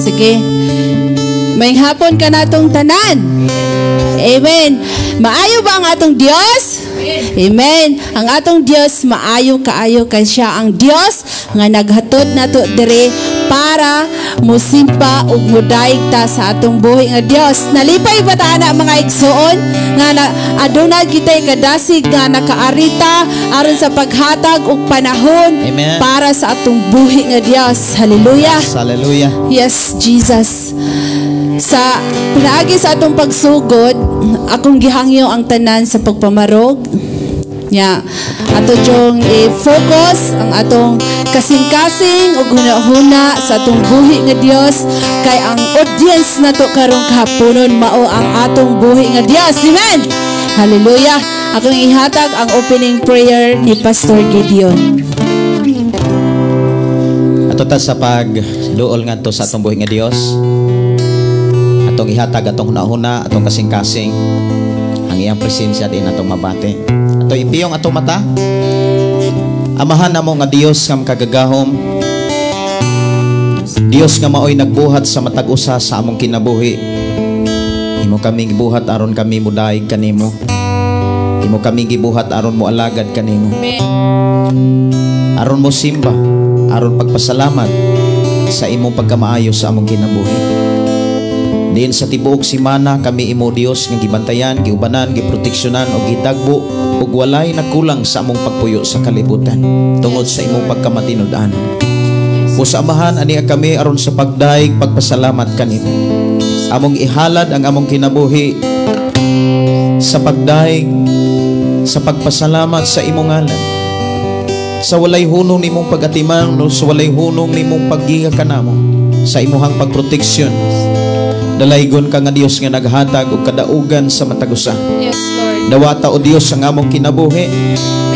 Sige. Maayong hapon kanatong tanan. Amen. Maayo ba ang atong Dios? Amen. Ang atong Dios maayo kaayo kay siya ang Dios nga naghatod nato diri para musimba ug mudayeg ta sa atong buhi nga Dios. Nalipay ba ta ana, mga igsuon, nga na, aduna kitay kadasig nga nakaarita aron sa paghatag og panahon Amen. Para sa atong buhi nga Dios? Hallelujah. Yes, hallelujah. Yes, Jesus. Sa pinaagi sa atong pagsugod, akong gihangyo ang tanan sa pagpamarog. Nya, ato jung i-focus ang atong kasing-kasing ug huna-huna sa atong buhi nga Dios kay ang audience nato karong kahaponon mao ang atong buhi nga Dios. Amen. Hallelujah. Akong ihatag ang opening prayer ni Pastor Gideon. Ato ta sa pagduol ngadto sa atong buhi nga Dios. Atong ihatag atong hunahuna, atong kasing-kasing, ang iyang presensya din atong mabati. Ato ipiyong atong mata. Amahan namo nga Dios nga makagagahom. Dios nga maoy nagbuhat sa matag usa sa among kinabuhi. Imo kami gibuhat aron kami mudayeg kanimo. Imo kami gibuhat aron mo alagad kanimo. Aron mo simba, aron pagpasalamat sa imong pagkamaayo sa among kinabuhi. Diin sa tibuok simana kami imo, Dios, nga gibantayan, giubanan, giproteksyonan ug gitagbo ug walay nakulang sa among pagpuyo sa kalibutan tungod sa imong pagkamatinud-anon. Sa Amahan, ani kami aron sa pagdayeg pagpasalamat kanimo. Among ihalad ang among kinabuhi sa pagdayeg sa pagpasalamat sa imong ngalan. Sa walay hunong nimong pag-atiman no, sa walay hunong nimong paggiya kanamo sa imuhang pagproteksyon. Dalaygon ka nga Dios nga naghatag og kadaugan sa matag usa. Yes, Lord. Dawata, o Dios, ang among kinabuhi.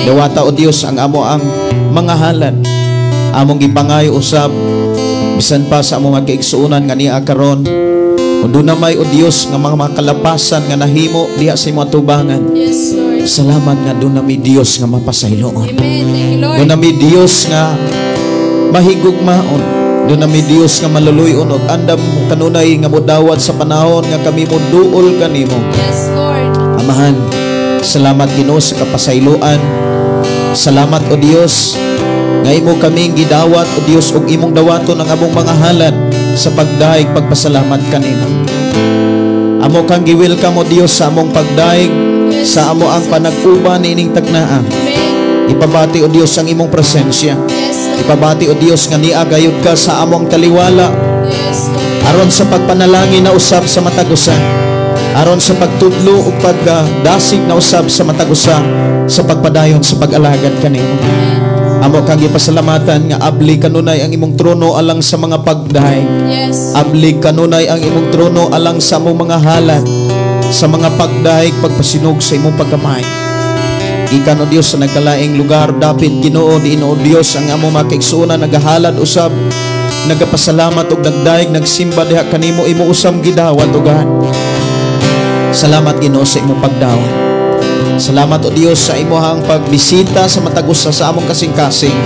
Dawata, o Dios, ang amo ang mga halad. Among gipangayo usab bisan pa sa among mga kaigsuonan nga niya karon. Kung duna may, o Dios, nga mga makalapasan nga nahimo diha sa imong atubangan. Yes, Lord. Salamat nga duna mi Dios nga mapasayloon. Amen. Thank you, Lord. Duna mi Dios nga mahigugmaon. Duna mi Dios nga maluluyon og andam kanunay nga modawat sa panahon nga kami moduol kanimo. Yes, Lord. Amahan, salamat, Ginoo, sa kapasayloan. Salamat, o Dios, nga imo kaming gidawat, o Dios, ug imong dawaton ang among mga halad sa pagdayeg pagpasalamat kanimo. Amo kang gi-welcome, o Dios, sa among pagdayeg sa amo ang panag-uban niining tagnaa. Amen. Ipabati, o Dios, ang imong presensya. Yes, Lord. Ipabati, o Dios, nga nia gayud ka sa among taliwala Yes, Lord. Aron sa pagpanalangin na usab sa matag usa, aron sa pagtudlo ug pagdasig na usab sa matag usa sa pagpadayon sa pag-alagad kanimo. Amo kang gipasalamatan nga abli kanunay ang imong trono alang sa mga pagdayeg. Abli kanunay ang imong trono alang sa among mga halad, sa mga pagdayeg pagpasinog sa imong pagkamaayo. Gikan, o Dios, sa nagkalaing lugar dapit, Ginoo, diin, o Dios, ang among mga kaigsuonan nagahalad usab, nagapasalamat ug nagdayeg nagsimba diha kanimo, imo usab gidawat o God. Salamat, Ginoo, sa imong pagdawat. Salamat, o Dios, sa imong pagbisita sa matag usa sa among kasing-kasing.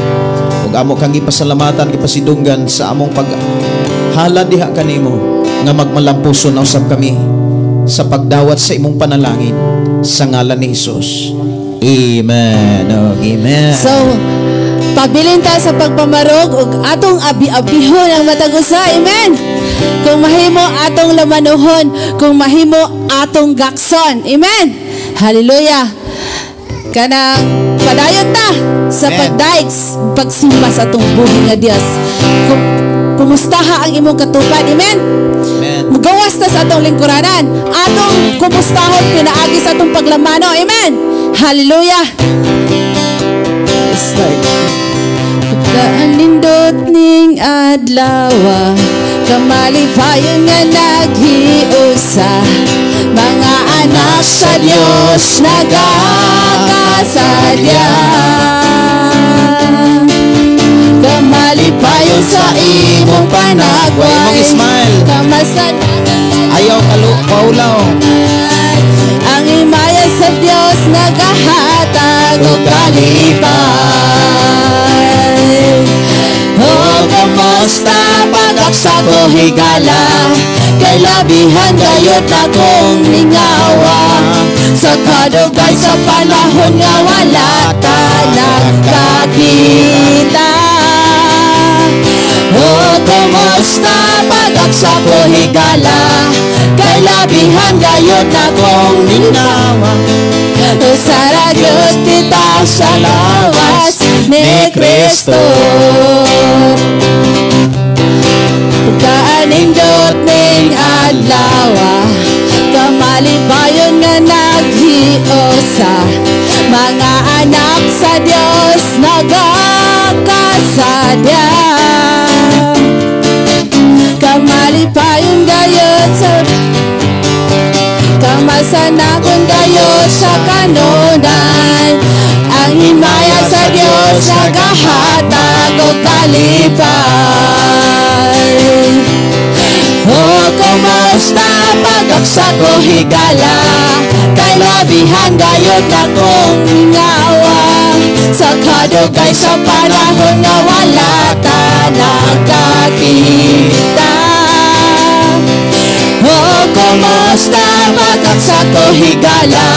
Ug amo kang gipasalamatan, gipasidunggan sa among paghalad diha kanimo nga magmalampuson na usab kami sa pagdawat sa imong panalangin sa ngalan ni Jesus. Amen. Oh, amen. So, pabilin ta sa pagpamarog ug atong abi-abihon ang matag usa. Amen. Kung mahimo, atong lamanuhon, kung mahimo, atong gakson. Amen. Hallelujah. Kanang padayon ta sa Amen. Pagdayeg pagsimba sa atong buhi nga Dios. Kumustaha ang imong katupad. Amen. Amen. Mugawas ta sa atong lingkuranan. Atong kumustahon pinaagi sa atong paglamano. Amen. Hallelujah. Yes, Lord. Pagkaanindot ning adlaw, kamalipayon nga naghiusa, mga anak sa Dios nagakasadya. Kamalipayon sa imong panagway. Imong smile. Kamasanagan. Ayaw kalu paulaw. Ang himaya sa Dios nagahatag og kalipay. O kamusta pagka Pagaksa ko higala, kay labihan gayud akong lingawa sa kadugay sa panahon nga wala ta nagkakita. Oh, kumusta pagaksa ko higala, kay labihan gayud akong lingawa. Usara gyud kita sa lawas ni Kristo. Pagkaanindot ning adlaw, kamalipayon nga naghiusa, mga anak sa Dios nagakasadya. Kamalipayon gayud sa kamasanakon gayud sa kanunay, ang himaya sa Dios nagahatag og kalipay. Oh, kumusta pagaksa ko higala, kay labihan gayud akong mingawa sa kadugay sa panahon nga wala ta nagkakita. Oh, kumusta pagaksa ko higala,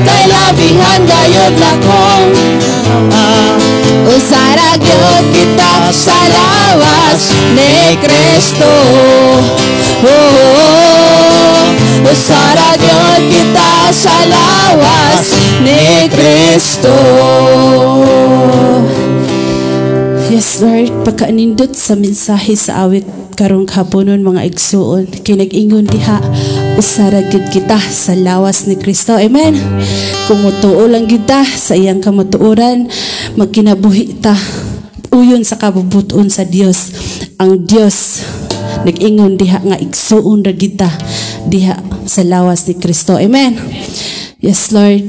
kay labihan gayud akong usara gyud kita sa lawas ni Kristo. Oh, usara gyud kita sa lawas ni Kristo. Yes, Lord, pagkaanindot sa mensahe sa awit karong kahaponon, mga igsuon, kay nag-ingon diha, usara gyud kita sa lawas ni Kristo. Amen. Kung mutuo lang kita sa iyang kamatuoran, magkinabuhi ta uyon sa kabubuton sa Dios. Ang Dios nag-ingon diha nga igsuon ra kita diha sa lawas ni Kristo. Amen. Yes, Lord.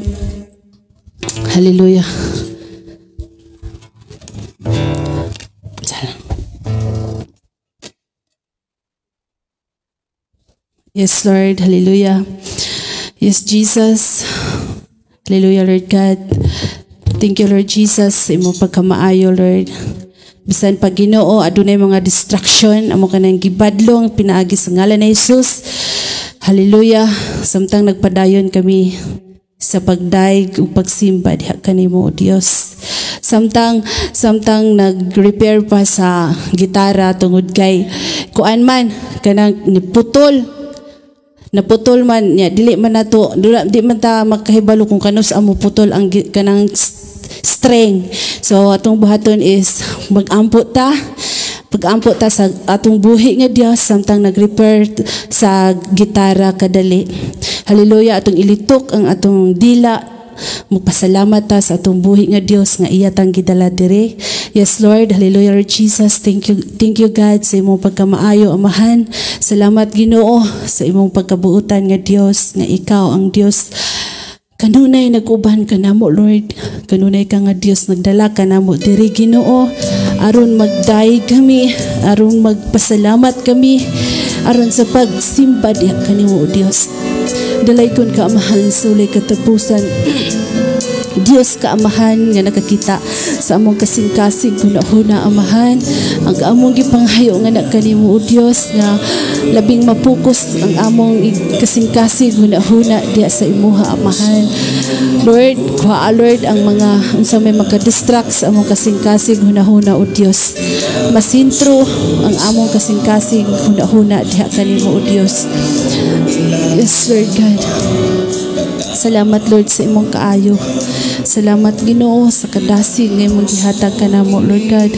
Hallelujah. Yes, Lord. Hallelujah. Yes, Jesus. Hallelujah, Lord God. Thank you, Lord Jesus, sa imong pagkamaayo, Lord. Bisan pag Ginoo, adunay mga distraction, amo kanang gibadlong pinaagi sa ngalan ni Jesus. Hallelujah. Samtang nagpadayon kami sa pagdaig ug pagsimba diha kanimo, O Dios. Samtang nag-repair pa sa gitara tungod kay kuan man kanang niputol. Naputol man niya, dili man nato, di man ta makahibalo kung kanus amo putol ang kanang string. So atong buhaton is magampo ta, pagampo ta sa atong buhi nga Dios samtang nag-repair sa gitara kadali. Hallelujah, atong ilitok ang atong dila. Magpasalamat ta sa atong buhi nga Dios nga iya tang gidala diri. Yes, Lord, hallelujah, Lord Jesus. Thank you God sa imong pagkamaayo, Amahan. Salamat Ginoo sa imong pagkabuotan nga Dios, nga ikaw ang Dios. Kanunay nag-uban ka namo, Lord. Kanunay ka nga Dios, nagdala ka namo diri, Ginoo. Aron magdayeg kami, aron magpasalamat kami, aron sa pagsimba diha kanimo, Dios. Dalaykon ka, Amahan, sa walay katapusan. Dios ka, Amahan, nga nakakita sa among kasing-kasing hunahuna, Amahan. Ang among gipanghayo nga na kanimo, O Dios, nga labing mapokus ang among kasing-kasing hunahuna diha sa imuha, Amahan. Lord, kuha, Lord, ang mga unsa may makadistract sa among kasing-kasing hunahuna, O Dios. Masintro ang among kasing-kasing hunahuna diha kanimo, O Dios. Yes, Lord God. Salamat, Lord, sa imong kaayo. Salamat, Ginoo, sa kadasig nga imong gihatag kanamo, Lord God.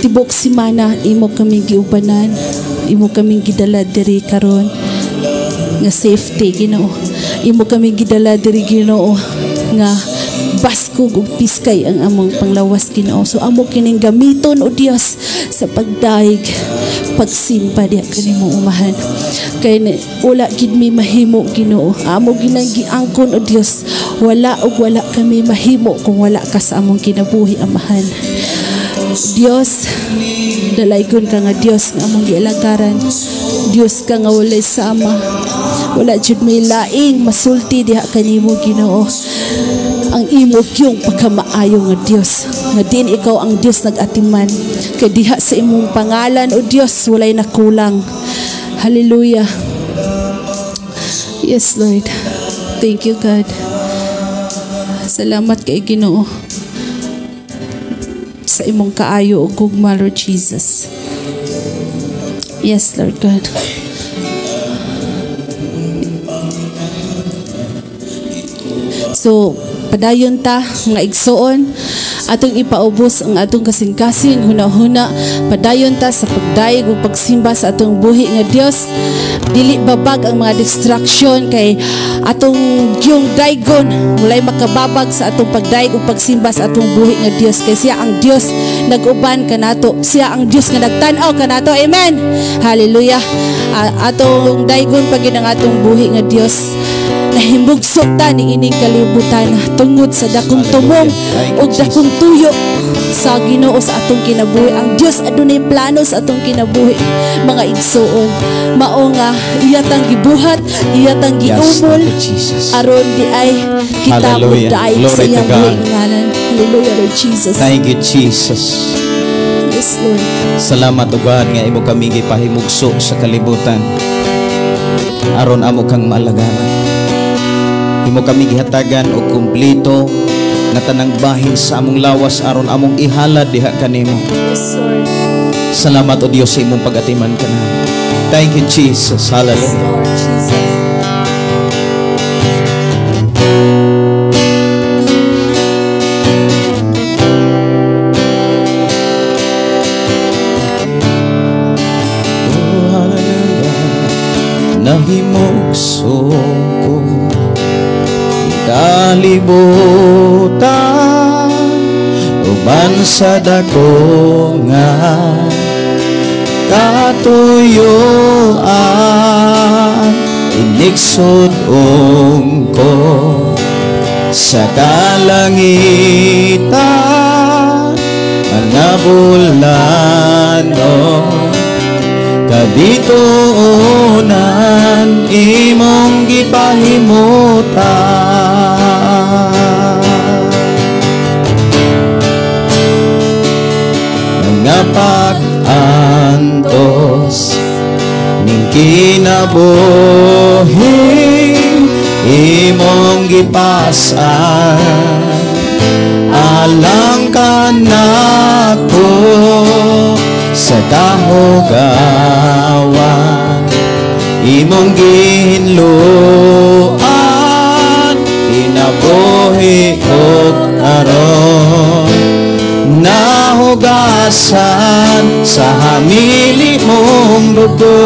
Tibok simana imo kaming giubanan, imo kaming gidala diri karon nga safety, Ginoo. Imo kaming gidala diri, Ginoo, nga baskog ug piskay ang among panglawas, Ginoo. So amo kining gamiton, O Dios, sa pagdaig, pagsimba diha kanimo, Umahan. Kay wala gid mi mahimo, Ginoo. Amo ginang giangkon, O Dios, wala ug wala kami mahimo kung wala ka sa among kinabuhi, Amahan. Dios, dalaygon ka nga Dios nga among gialagaran. Dios ka nga walay sama. Wala jud may laing masulti diha kanimo, Ginoo. Ang imo gyung pagkamaayo nga Dios. Nga din ikaw ang Dios nag-atiman. Kay diha sa imong pangalan, O Dios, walay nakulang. Hallelujah. Yes, Lord. Thank you, God. Salamat kay Ginoo sa imong kaayo ug gugma, Lord Jesus. Yes, Lord God. So, padayon ta nga igsuon, atong ipaubos ang atong kasing-kasing huna-huna, padayon ta sa pagdayeg ug pagsimba sa atong buhi nga Dios. Dili babag ang mga distraction kay atong yung daygon walay makababag sa atong pagdayeg ug pagsimba sa atong buhi nga Dios, kay siya ang Dios nag-uban kanato, siya ang Dios nga nagtan-aw kanato. Amen. Hallelujah. Atong daygon pagid ang atong buhi nga Dios. Nahimugso ta ni ining kalibutan tungod sa dakong tumong ug dakong tuyo sa Ginoo sa atong kinabuhi. Ang Dios adunay plano sa atong kinabuhi, mga igsuon. Mao nga iya tang gibuhat, iya tang giumol, aron di ay kita modaig sa iyang buhi ngalan. Hallelujah, Lord Jesus. Thank you, Jesus. Yes, Lord. Salamat, O God, nga imo kami gipahimugso sa kalibutan aron amo kang maalagaran. Imo kami gihatagan og kumpleto nga tanang bahin sa among lawas aron among ihalad diha kanimo. Yes, Lord. Salamat, O Dios, sa imong pag-atiman kana. Thank you, Jesus. Hallelujah. Yes, Lord Jesus. Oh, hallelujah. Nahimugso ko kalibutan uban sa dako nga katuyuan, inigsud-ong ko sa kalangitan mga bulano, kabituonan imong gipahimutan. Mga pag-antos ning kinabuhi imong gipasan, alang kanako sa kahugawan imong gihinloan, kinabuhi og aron nahugasan sa hamili mong dugo.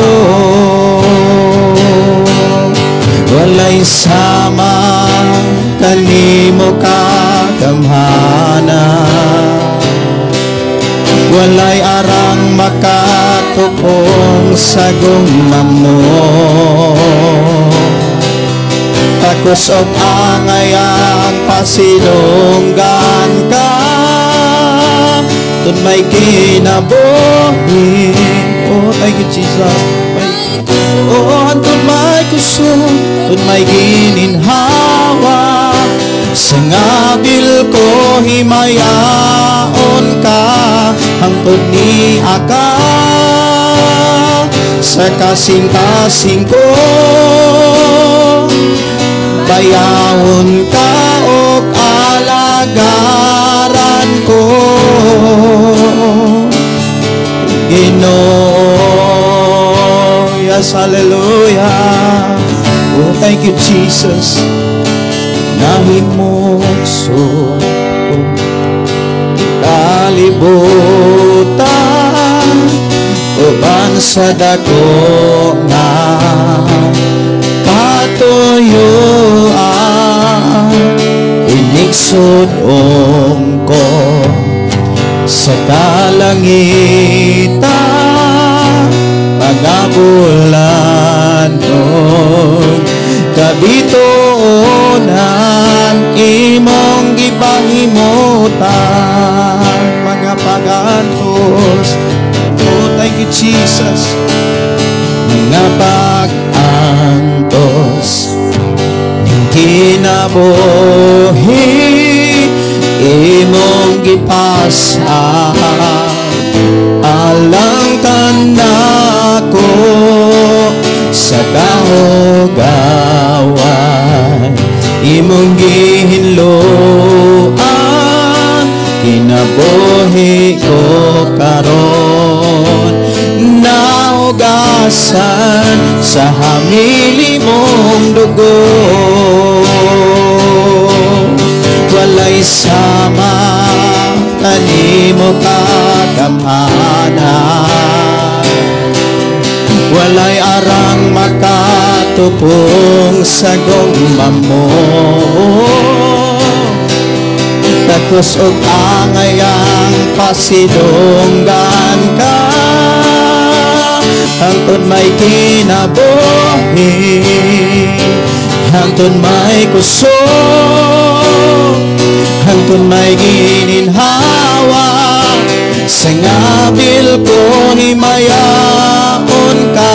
Walay sama kanimo kagamhanan, walay arang makatupong sa gugma mo. Takos og angay ang pasilonggan ka, tun may kinabuhi. Oh, thank you, Jesus. Oh, tun may kusog, tun may gininhawa. Sa ngabil ko himayaon ka, hangtod ni aka sa kasing-kasing ko. Bayawon ka og alagaran ko, Ginoo. Yes, hallelujah. Oh, thank you, Jesus. Nahimugso ko kalibutan uban sa dako nga katuyuan, inigsud-ong ko sa kalangitan mga bulanon, kabituonan imong gipahimutan mga pagantos. Oh, thank you, Jesus. Mga pag-antos ning kinabuhi imong gipasa alang kanako sa kahugawan. Imong gihinloan kinabuhi ko karon, nahugasan sa hamili mong dugo. Walay sama kanimo kagamhanan, walay arang makatupong sa gugma mo. Takos og angay ang pasidunggan ka hangtod may kinabuhi, hangtod may kusog, hangtod may gininhawa. Sa ngabil ko himayaon ka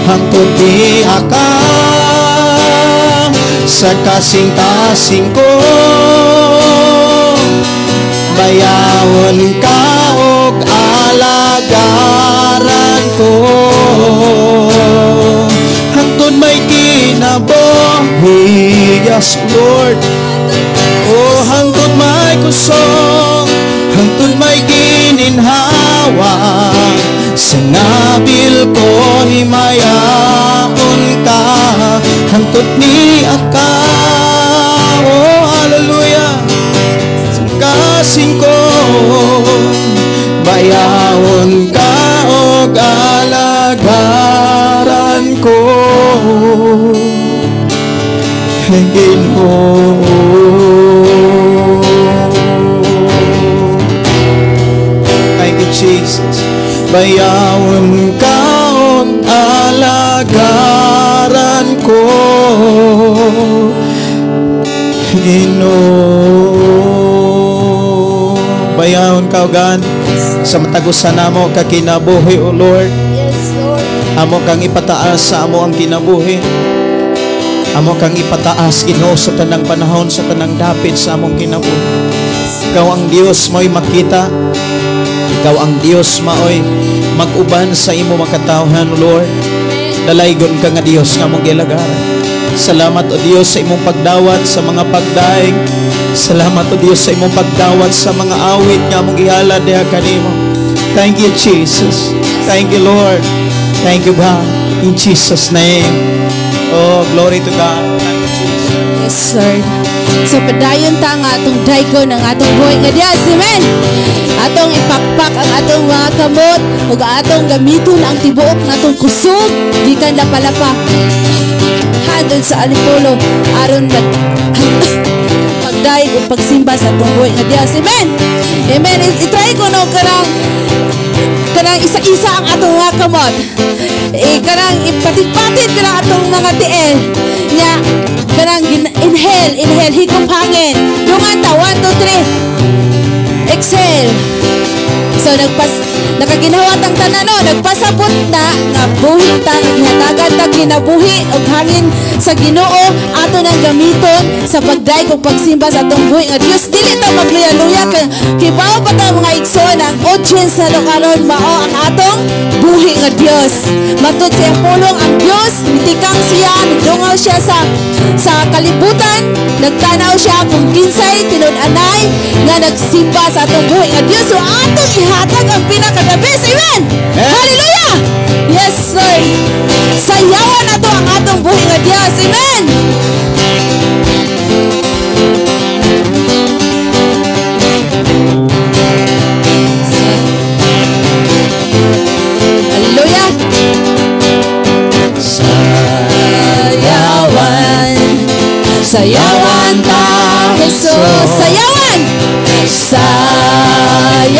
hangtod di ka sa kasing-kasing ko. Bayawon ka og alagaran ko hangtod may kinabuhi. Yes, Lord. Oh, hangtod may kusog, hangtod may gininhawa, sa ngabil ko himayaon ka hangtod ni ka. Oh, hallelujah. Sa kasing ko bayawon ka og alagaran ko, Ginoo. Thank you, Jesus. Bayawon ka og alagaran ko, Ginoo. Bayawon ka, God, sa matag usa namo ka kinabuhi, O Lord. Yes, Lord. Amo kang ipataas sa amo ang kinabuhi. Amo kang ipataas, Ginoo, sa tanang panahon, sa tanang dapit sa among kinabuhi. Ikaw ang Dios mao'y makita. Ikaw ang Dios mao'y mag-uban sa imo makatawhan, Lord. Dalaygon ka nga Dios nga among gialagaran. Salamat, O Dios, sa imong pagdawat sa mga pagdaig. Salamat, O Dios, sa imong pagdawat sa mga awit nga among gihalad diha kanimo. Thank you, Jesus. Thank you, Lord. Thank you, God. In Jesus' name. Oh, glory to God. Thank you, Jesus. Yes, Lord. So, padayon ta nga atong daygon ang atong buhi nga Dios. Amen. Atong ipakpak ang atong mga kamot ug atong gamiton ang tibuok natong kusog gikan lapalapa hangtod sa Antipolo aron pagdayeg ug pagsimba sa atong buhi nga Dios. Amen. Amen. I-try ko no kanang isa-isa ang atong mga kamot. Eh, kanang ipatid-patid kanang atong mga tiil. Nya, kanang inhale, inhale, higop hangin. Dungan ta, 1, 2, 3. Exhale. So nakaginhawa tang tanan no, nagpasabot na nga buhi ta, nga gihatagan ta kinabuhi og hangin sa Ginoo, ato nang gamiton sa pagdayeg ug pagsimba sa atong buhi nga Dios. Dili ta magluya-luya kay kibaw pa ta, mga igsoon, ang audience na karon mao ang atong buhi nga Dios. Matud sa iyang pulong, ang Dios mitikang siya, nidungaw siya sa kalibutan, nagtanaw siya kung kinsay tinud-anay nga nagsimba sa atong buhi nga Dios. So atong ihatag ang pinaka the best. Amen. Amen. Hallelujah. Yes, Lord. Sayawan nato ang atong buhi nga Dios. Amen. Hallelujah. Sayawan, Sayawan ta, Jesus. Sayawan. Sayawan.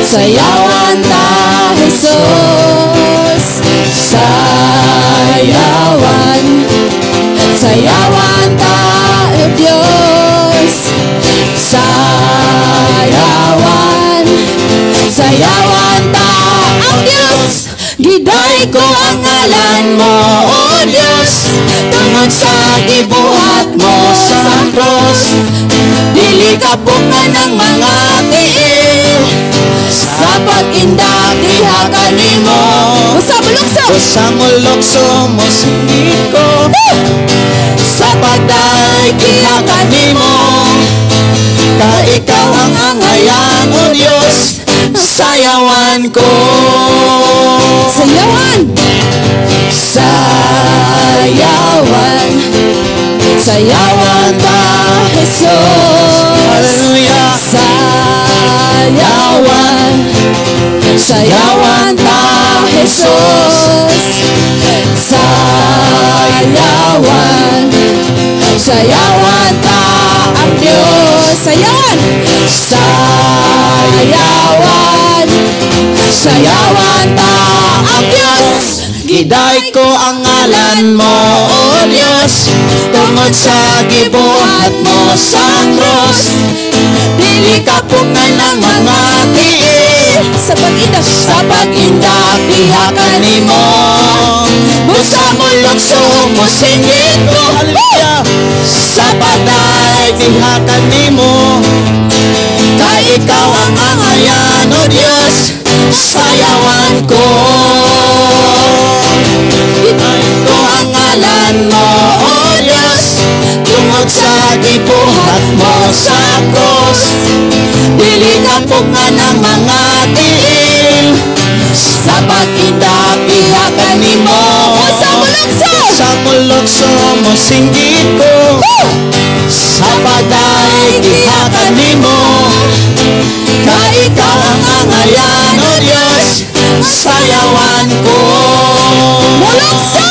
Sayawan ta, Jesus. Sayawan. Sayawan ta, Diyos. Sayawan. Sayawan ta ang Diyos. Giday ko ang ngalan mo, O Diyos, tungod sa gibuhat mo sa cross. Dili ka pungan ng mga tiil sa pag-indak diha kanimo. Usa mulukso. Usa molukso, mosingit ko. Sa pagday diha kanimo. Kay ikaw ang angayan, O Diyos, sayawan ko. Sayawan. Sayawan. Sayawan ta, Jesus. Hallelujah. Sayawan. Sayawan ta, Jesus. Sayawan. Sayawan ta ang Diyos. Sayawan. Sayawan. Sayawan ta ang Diyos. Giday ko ang ngalan mo, O Diyos, tungod sa gibuhat mo sa cross. Dili ka pungan ng mga tiil sa pag-indak. Sa pag-indak diha kanimo. Busa molukso, mosingit ko. Hallelujah. Sa pagday diha kanimo. Kay ikaw ang angayan, O Diyos, sayawan ko. Giday ko ang ngalan mo, O Diyos, tungod sa gibuhat mo sa cross. Dili ka pungan ng mga tiil sa pag-indak diha kanimo. Sa mulukso. Sa mulukso, mosinggit ko. Sa pagday diha kanimo. Kay ikaw ang angayan, O Diyos, sayawan ko. Mulukso!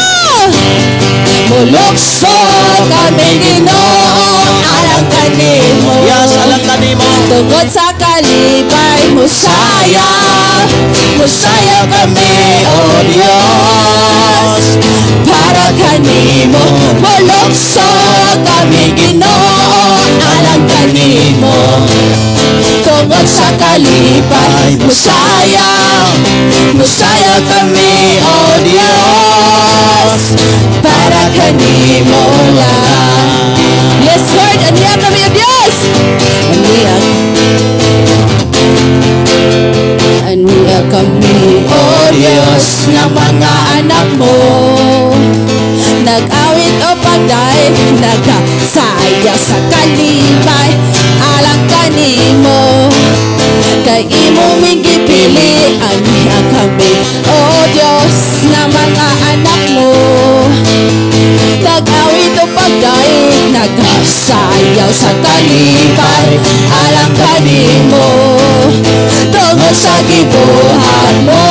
Mulukso kami, Ginoo, alang kanimo. Yes, alang kanimo. Tungod sa kalipay, musayaw, musayaw kami, O Diyos, para kanimo. Mulukso kami, Ginoo, alang kanimo. Tungod sa kalipay, musayaw, musayaw kami, O Diyos, para kanimo lang. Yes, Lord, aniya kami, O Diyos. Aniya. Aniya kami, O Diyos, nga mga anak mo. Nag-awit o pagday, nagasayaw sa kalipay, alang kanimo. Kay imo ming gipili, aniya kami, O Diyos, nga mga anak mo. Nag-awit o pagday, nagasayaw sa kalipay, alang kanimo. Tungod sa gibuhat mo.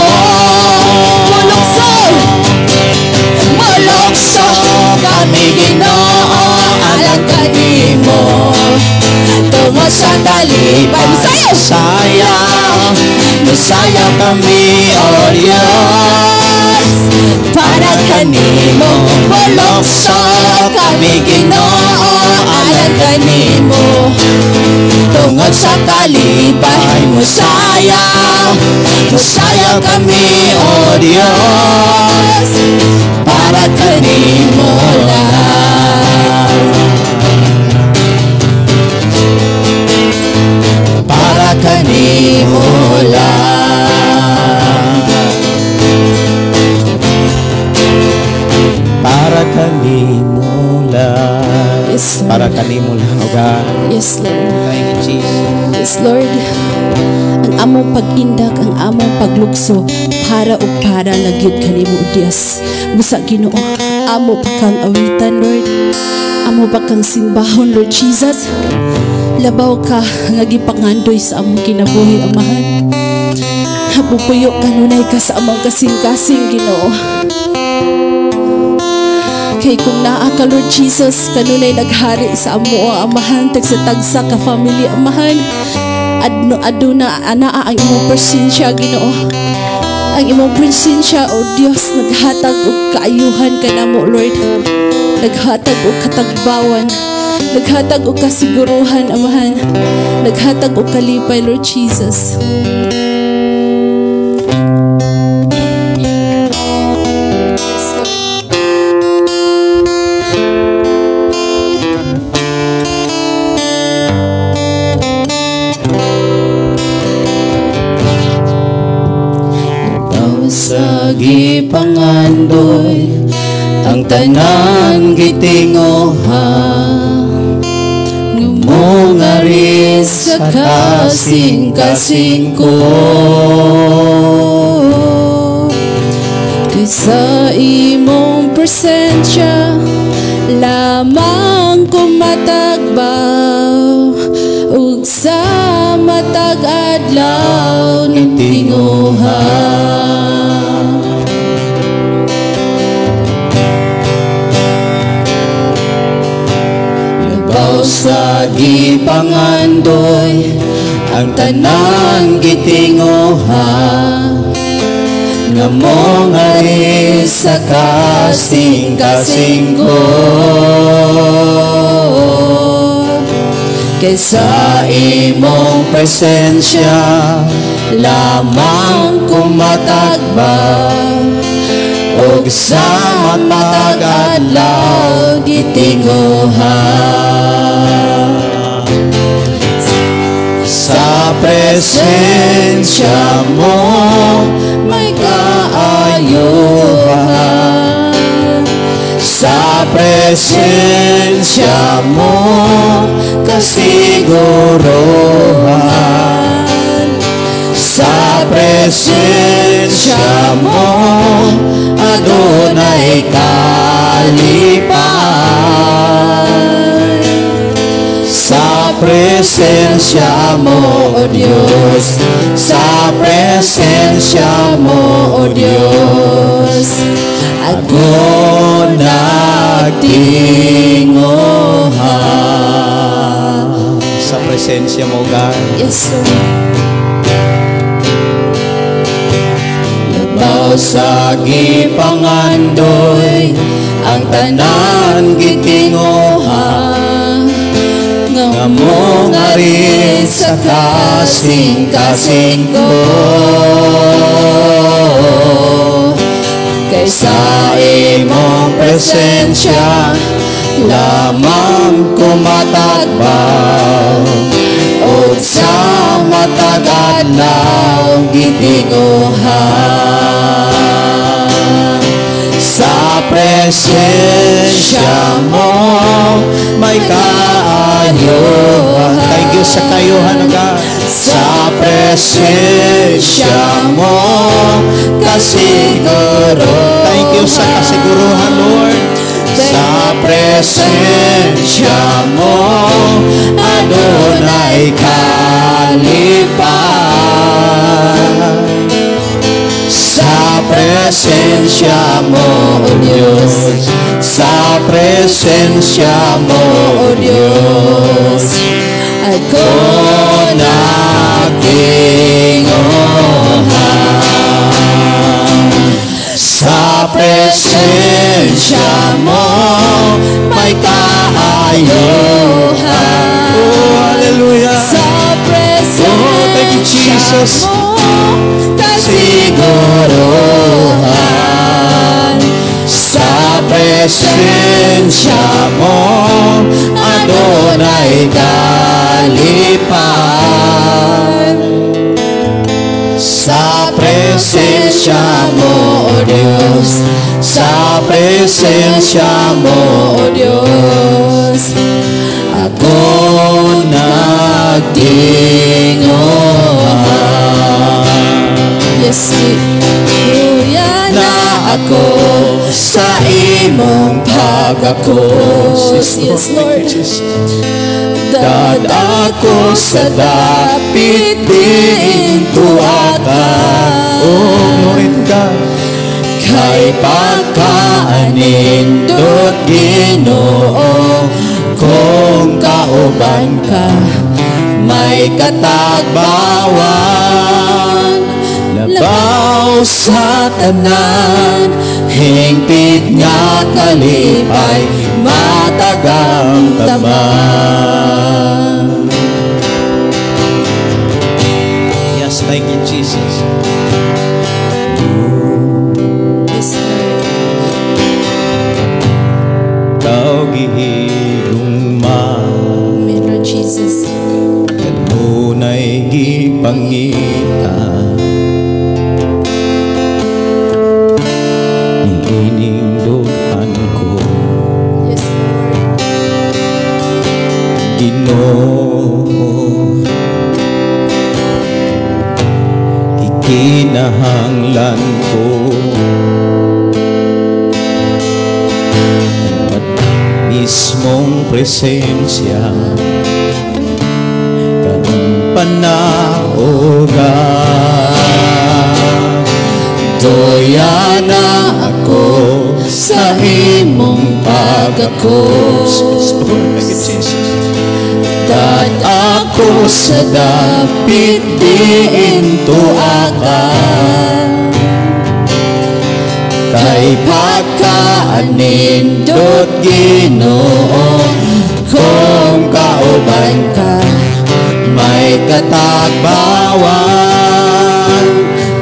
Mulukso! Mulukso kami, Ginoo, alang kanimo. Tungod sa kalipay, musayaw! Sayaw, musayaw kami, O Diyos, para kanimo. Mulukso kami, Ginoo, alang kanimo. Tungod sa kalipay, musayaw, musayaw kami, O Diyos, para kanimo lang. Para kanimo lang. Para kanimo lang. Yes, Lord. Para kanimo lang, O God. Yes, Lord. Thank you, Jesus. Yes, Lord. Ang among pag-indak, ang among paglukso, para ug para lang gyud kanimo, O Dios. Busa, Ginoo, amo pa kang awitan, Lord. Amo pa kang simbahon, Lord Jesus. Labaw ka nga gipangandoy sa among kinabuhi, Amahan. Hapupuyo kanunay ka sa among kasing-kasing, Ginoo. Kay kung naa ka, Lord Jesus, kanunay naghari sa amo, Amahan, tagsa-tagsa ka family, Amahan. Adno aduna anaa ang imong presensya, Ginoo. Ang imong presensya, O Dios, naghatag og kaayuhan kanamo, Lord. Naghatag og katagbawan. Naghatag og kasiguruhan, Amahan. Naghatag og kalipay, Lord Jesus. Sa gipangandoy, ang tanan gitinguha mo ngari sa kasing-kasing ko. Kay sa imong presensya lamang ko matagbaw, ug sa matag adlaw nagtinguha. Labaw sa gipangandoy, ang tanan gitinguha nga mo ngari sa kasing-kasing ko. Kay sa imong presensya lamang ko matagbaw, ug sa matag adlaw gitinguha. Sa presensya mo may kaayuhan, sa presensya mo kasiguruhan, sa presensya mo adunay kalipay. Sa presensya mo, O Diyos, sa presensya mo, O Diyos, ako nagtinguha. Sa presensya mo, God. Yes, Lord. Labaw sa gipangandoy, ang tanan gitinguha nga mo ngari sa kasing-kasing ko. Kay sa imong presensya lamang ko matagbaw, ug sa matag adlaw gitinguha. Sa presensya mo may kaayuhan. Thank you sa kaayuhan, O God. Sa presensya mo kasiguruhan. Thank you sa kasiguruhan, Lord. Sa Sa presensya mo adunay kalipay. Sa presensya mo, O Diyos, sa presensya mo, O Diyos, ako nagtinguha. Sa presensya mo may kaayuhan. Oh, hallelujah. Sa presensya Oh, thank you, Jesus. mo kasiguruhan. Sa presensya mo adunay kalipay. Sa presensya mo, O Diyos, sa presensya mo, O Diyos, ako nagtinguha. Yes, Kuya na ako sa imong pagakos. Yes, Lord. Dad ako sa dapit din tuwata. Oh, glory to God. Kay pagkaanindot Ginoo, kung kauban ka, may katagbawan. Labaw sa tanan, hingpit nga kalipay, matagang taman. Yes, thank you, Jesus. Yes, Lord. Ikaw gihigugma, Amen, Lord Jesus. Kanunay gipangita. Kinahanglan ko at mismong presensya karon panauga. Doya na ako sa imong pagkakos. Thank you, Jesus. Dad ako sa dapit diin tuaka, kay pagkaanindot, Ginoo, kung kauban ka, may katagbawan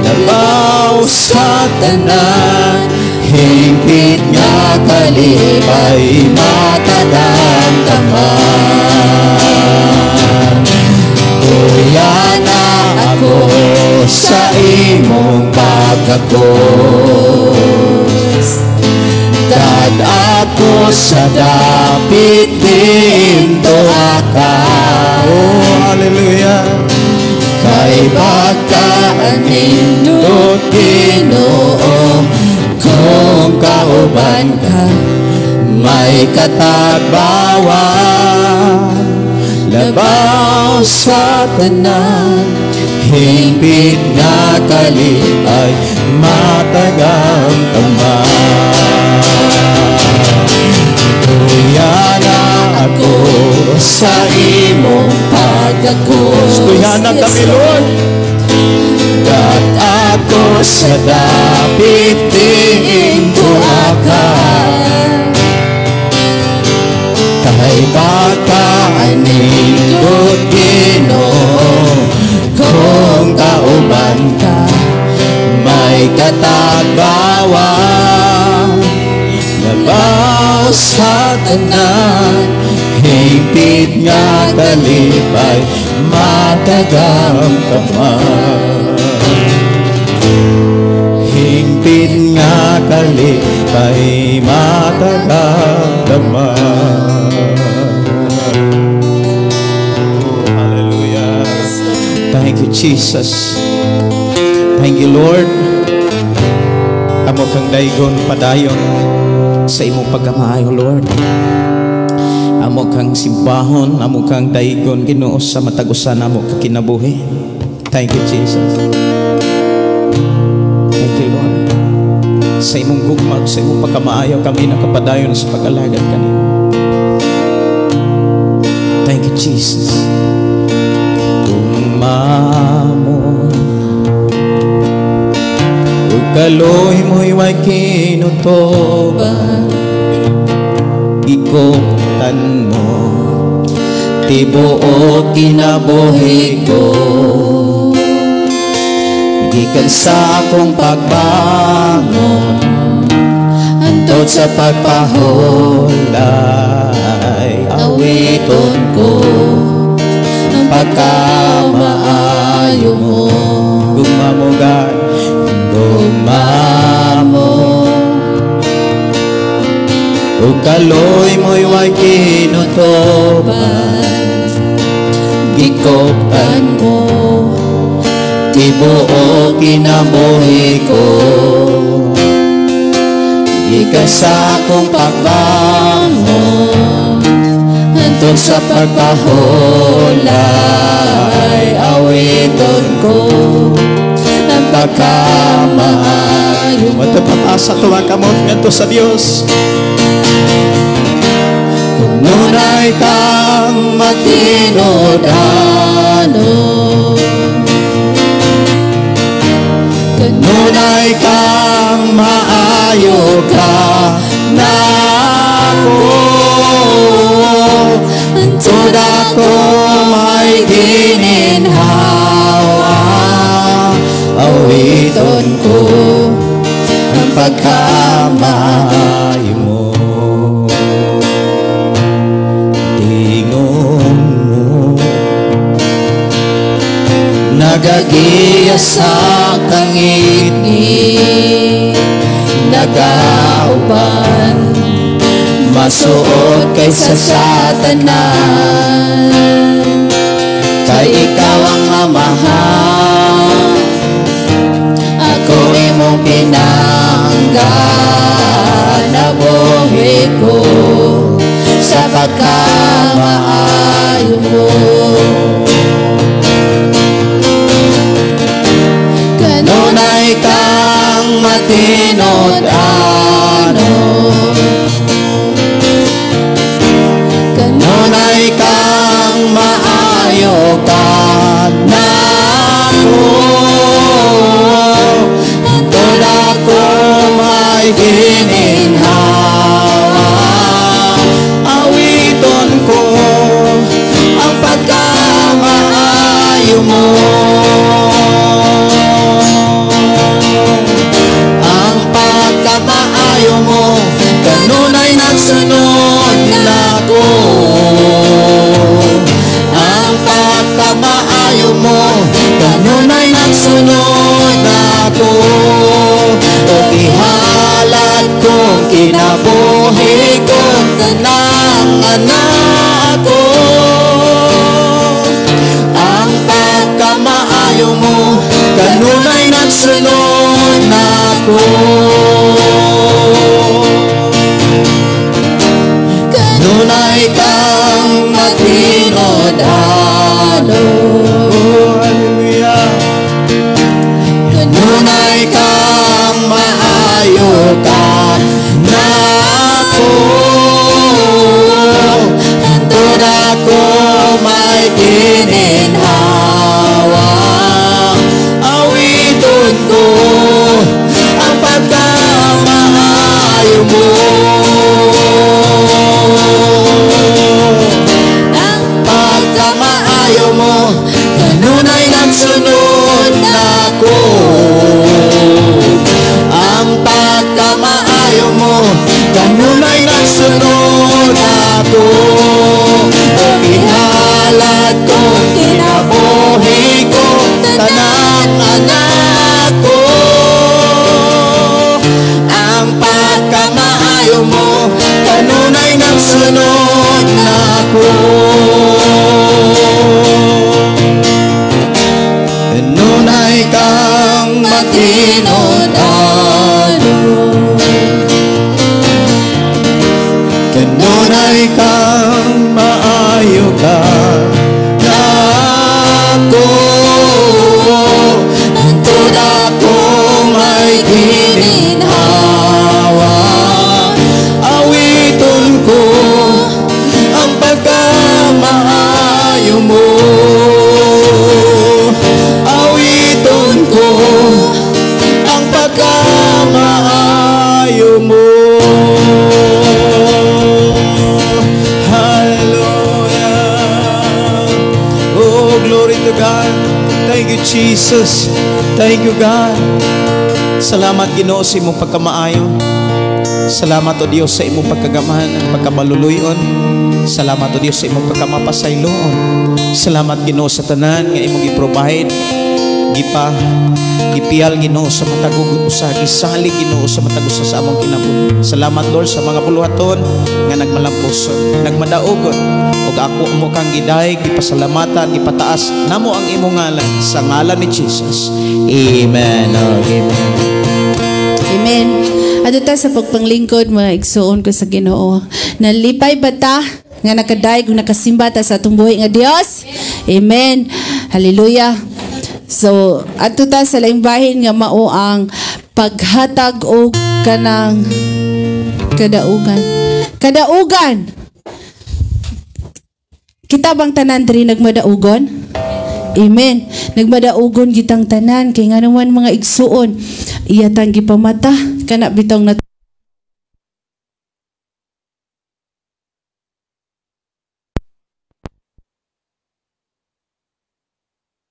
labaw sa tanan, hingpit nga kalipay matagamtaman. Tuya na ako sa imong pagkakos. Dad ako sa dapit din tuaka. Oh, hallelujah. Kay pagkaanindot, Ginoo, kung kauban ka, may katagbawan labaw sa tanan, hingpit nga kalipay matagamtaman. Tuya na ako sa imong pagkakos. Tuya na kami, Lord. Dat ako sa dapit din tuaka, kay pagkaanindot, Ginoo, kung kauban ka, may katagbawan labaw sa tanan, higpit nga kalipay matagamtaman. Higpit nga kalipay matagamtaman. Oh, hallelujah. Thank you, Jesus. Thank you, Lord. Amo kang daygon padayon sa imong pagkamaayo, Lord. Amo kang simbahon, amo kang daygon, Ginoo, sa matag usa namo ka kinabuhi. Thank you, Jesus. Thank you, Lord. Sa imong gugma, sa imong pagkamaayo, kami nakapadayon sa pag-alagad kanimo. Thank you, Jesus. Gugma mo ug kaloy mo'y way kinutoban, gikoptan mo tibuok kinabuhi ko. Gikan sa akong pagbangon hantod sa pagpahulay, awiton ko ang pagkamaayo mo. Gugma mo, God. Gugma mo ug kaloy mo'y way kinutoban, gikoptan mo tibuok kinabuhi ko. Gikan sa akong pagbangon hantod sa pagpahulay, awiton ko ang pagkamaayo mo. Matapataas sa tuwa kamot ngadto sa Dios. Kung nunay kang matinud-anon, kanunay kang maayo ka nako, hantod ako may gininhawa, awiton ko ang pagkamaayo mo. Tingon mo nagagiya sa kangitngit, nagauban masuot kaysa sa tanan, kay ikaw ang Amahan. matinud-anon. Kanunay kang maayo kanako, hantod ako may gininhawa. Awiton ko ang pagkamaayo mo. Ang pagkamaayo mo kanunay nagsunod nako. Ang pagkamaayo mo kanunay nagsunod nako. O ihalad kong kinabuhi ko tanang anak ko. Ang pagkamaayo mo kanunay nagsunod nako. Kanunay kang matinud-anon. Hallelujah. Kanunay kang maayo kanako, hantod ako may gininhawa. Awiton ko ang pagkamaayo mo. Ang pagkamaayo mo kanunay nagsunod nako. Ang pagkamaayo mo kanunay nagsunod nako. O ihalad kong kinabuhi ko tanang anak ko. Ang pagkamaayo mo kanunay nagsunod nako. Kanunay kang matinud-anon. Kanunay kang maayo kanako, hantod ako may gininhawa. Awiton ko ang pagkamaayo mo. Awiton ko ang pagkamaayo mo. Hallelujah. Oh, glory to God. Thank you, Jesus. Thank you, God. Salamat, Ginoo, sa imong pagkamaayo. Salamat, O Dios, sa imong pagkagamahan, pagkamaluluyon. Salamat, O Dios, sa imong pagkamapasayloon. Salamat, Ginoo, sa tanan nga imong gi-provide, gipiyal, Ginoo, sa matag usa, gisalig, Ginoo, sa matag usa sa among kinabuhi. Salamat, Lord, sa mga buluhaton nga nagmalampuson, nagmadaugon, ug ako mo kang gidayeg, gipasalamatan, gipataas namo ang imong ngalan, sa ngalan ni Jesus. Amen. Oh, amen. Amen. Adto ta sa pagpanglingkod, mga igsuon ko sa Ginoo. Nalipay ba ta nga nakadayeg ug nakasimba ta sa atong buhi nga Dios? Amen. Hallelujah. So, adto ta sa laing bahin nga mao ang paghatag og kanang kadaugan. Kadaugan. Kita bang tanan diri nagmadaugon? Amen. Nagmadaugon gitang tanan kay nganuman mga igsuon, iya tang gipamata kana bitong na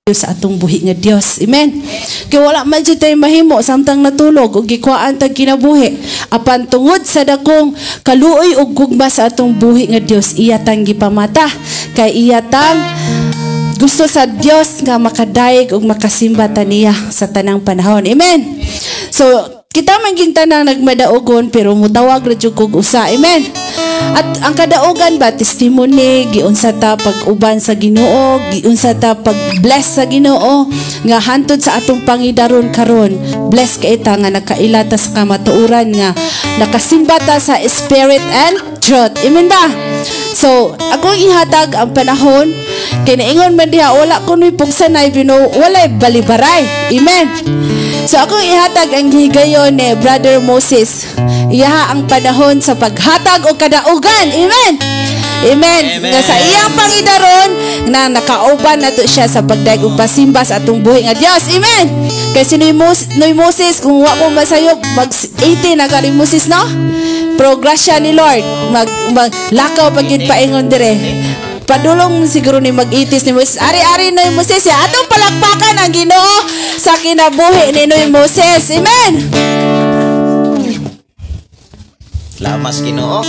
sa atong buhi nga Dios. Amen. Kay wala man jud tay mahimo samtang natulog ug gikuhaan tag kinabuhi. Apan tungod sa dakong kaluoy ug gugma sa atong buhi nga Dios, iya tang gipamata kay iya tang gusto sa Dios nga makadayeg ug makasimba ta niya sa tanang panahon. Amen. So kita man ging tanang nagmadaugon pero mutawag ra jud kog usa. Amen. At ang kadaugan ba, testimony, giunsa ta pag-uban sa Ginoo, giunsa ta pag-bless sa Ginoo, nga hantod sa atong pangidaron karon, bless kay ta nga nakaila ta sa kamatuoran nga nakasimba ta sa spirit and truth. Amen ba? So, akong ihatag ang panahon Kay naingon man diha, wala kuno'y pugsanay, bino walay balibaray. Amen. So akong ihatag ang higayon ni Brother Moses. Iyaha ang panahon sa paghatag og kadaugan. Amen. Amen. Amen. Nga sa iyang pangidaron na nakauban nato siya sa pagdaig ug pasimba sa atong buhi nga Dios. Amen. Kay si Noy Moses, kung wa ko masayop, mag 80 na ka ni Moses, no? Pero grasya ni Lord, maglakaw pag yun paingon dire. Padulong siguro ni mag-itis ni Moses. Ari-ari Noy Moses, ya. Atong palakpakan ang Ginoo sa kinabuhi ni Noy Moses. Amen. Lamas Ginoo.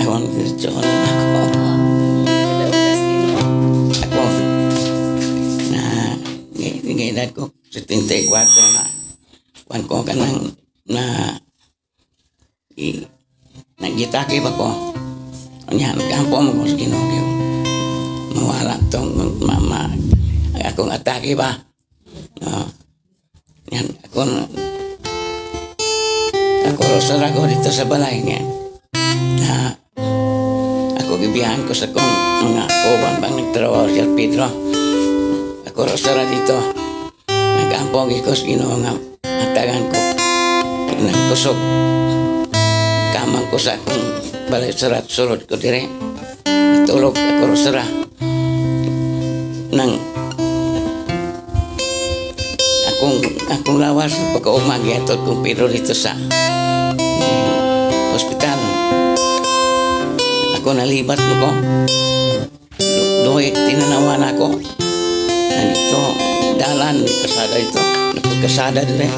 Ewan ko ako. Ako na ngedad ko 74 na kuan ko kanang na nagitake ba ko unya nagkampo mo ko sa Ginoo mawala tong mama akong atake ba, no. Yan ako ako rosara ko dito sa balay niya na ako gibiyahan ko sa kong mga kauban bang nagtrabaho si Pedro. Ako rosara dito nag-ampong ko sa Ginoo nga hatagan ko nagkusog kamang ko sa akong balay surat sulod ko dire tulog ako rosara nang akong lawas pagkaumag yatod kong Pedro dito sa hospital. Ako nalibat mo ko. Doy tinanawan ako. Nandito, dalan, kasada dito. Napagkasada dire.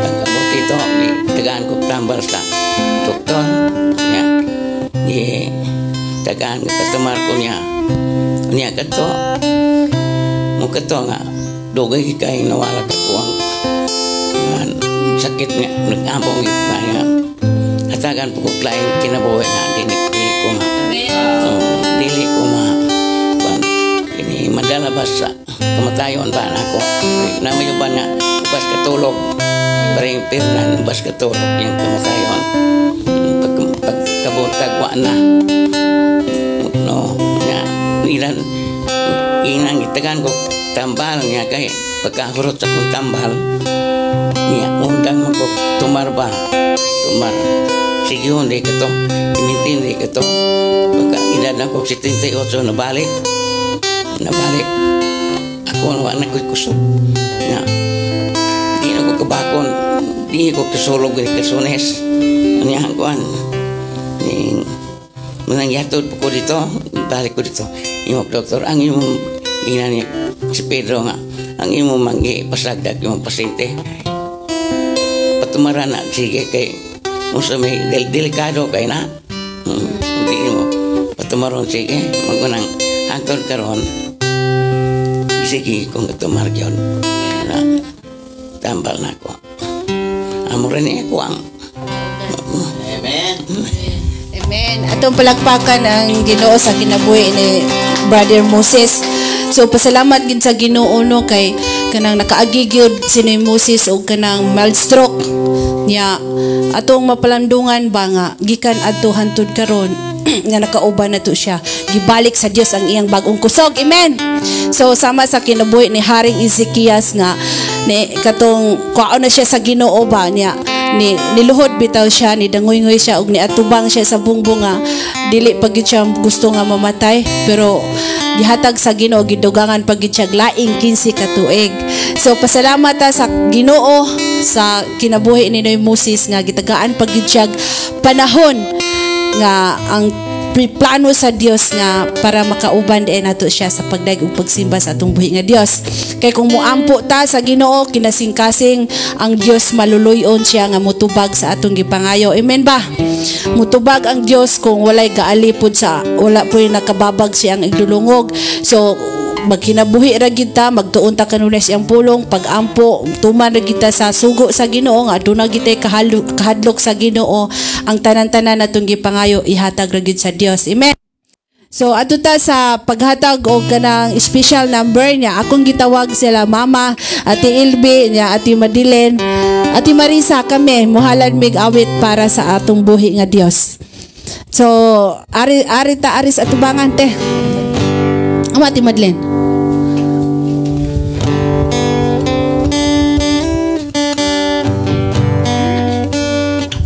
Nag-abot dito, tagaan ko tambal sa doktor. Niya, di tagaan ko katumar ko niya. Niya kato, mo kato nga, dugay kay nawala ka ko ang sakit nga, nag-ampong pa nga. Hatagan po ko klaing kinabuhi nga, dili ko ma. Dili ko ma. Ini madala ba sa kamatayon ba na ako? Namayo ba nga, bas katulog. Parang pirnan, bas katulog yung kamatayon. Pagkabuntag, wa na. No, nga, ilan, inang itagan ko, tambal nga kay, pagkahurot sa kong tambal, niya, undang mo ko, tumar ba? Tumar. Sige, hindi ka to. Imintindi ka to. Pagka edad ako, 78, nabalik. Nabalik. Ako, wala na ko'y kusog. Nga, di na ko kabakon. Di ko kasulog, di kasunes. Ano yan, kuan? Manangyatod po ko dito. Balik ko dito. Yung doktor, ang imong ina niya, si Pedro nga, ang imong mangipasagdag yung pasyente. Patumara na, sige, kay musa may delikado kay na. Hindi mo patumaron, sige, magunang hangtod karon. Sige, kung tumar yun, na, tambal na ako. Amo rin ako ang. Amen. Amen. Atong palakpakan ang Ginoo sa kinabuhi ni Brother Moses. So pasalamat gid sa Ginoo no kay kanang nakaagi gyud si ni Moses og kanang mild stroke niya. Atong mapalandungan ba nga gikan adto hantud karon nga nakauban na to siya. Gibalik sa Dios ang iyang bag-ong kusog. Amen. So sama sa kinabuhi ni Haring Ezekias nga ni katong kuwaon na siya sa Ginoo ba niya. Ni niluhod bitaw siya, ni dangoy-ngoy siya og niatubang siya sa bungbong nga dili pa gid siya gusto nga mamatay, pero gihatag sa Ginoo gidugangan pa gid siya laing 15 ka tuig. So pasalamat ta sa Ginoo sa kinabuhi ni Noy Moses nga gitagaan pa gid siya panahon nga ang plano sa Dios nga para makauban din nato siya sa pagdaig ug pagsimba sa atong buhi nga Dios. Kay kung moampo ta sa Ginoo, kinasingkasing ang Dios maluluyon siya nga motubag sa atong gipangayo. Amen ba? Motubag ang Dios kung walay gaalipod sa wala po'y nakababag siya ang igdulungog. So magkinabuhi ra gid ta, magtuon ta kanunay sa iyang pulong, pagampo, tuman ra gid ta sa sugo sa Ginoo nga aduna gid tay kahadlok sa Ginoo, ang tanan-tanan natong gipangayo ihatag ra gid sa Dios. Amen. So ato ta sa paghatag og kanang special number niya, akong gitawag sila Mama, Ate Ilby niya, Ate Madeline, Ate Marisa, kami muhalad mig awit para sa atong buhi nga Dios. So ari ari ta aris atubangan te. Amo Ate Madeline.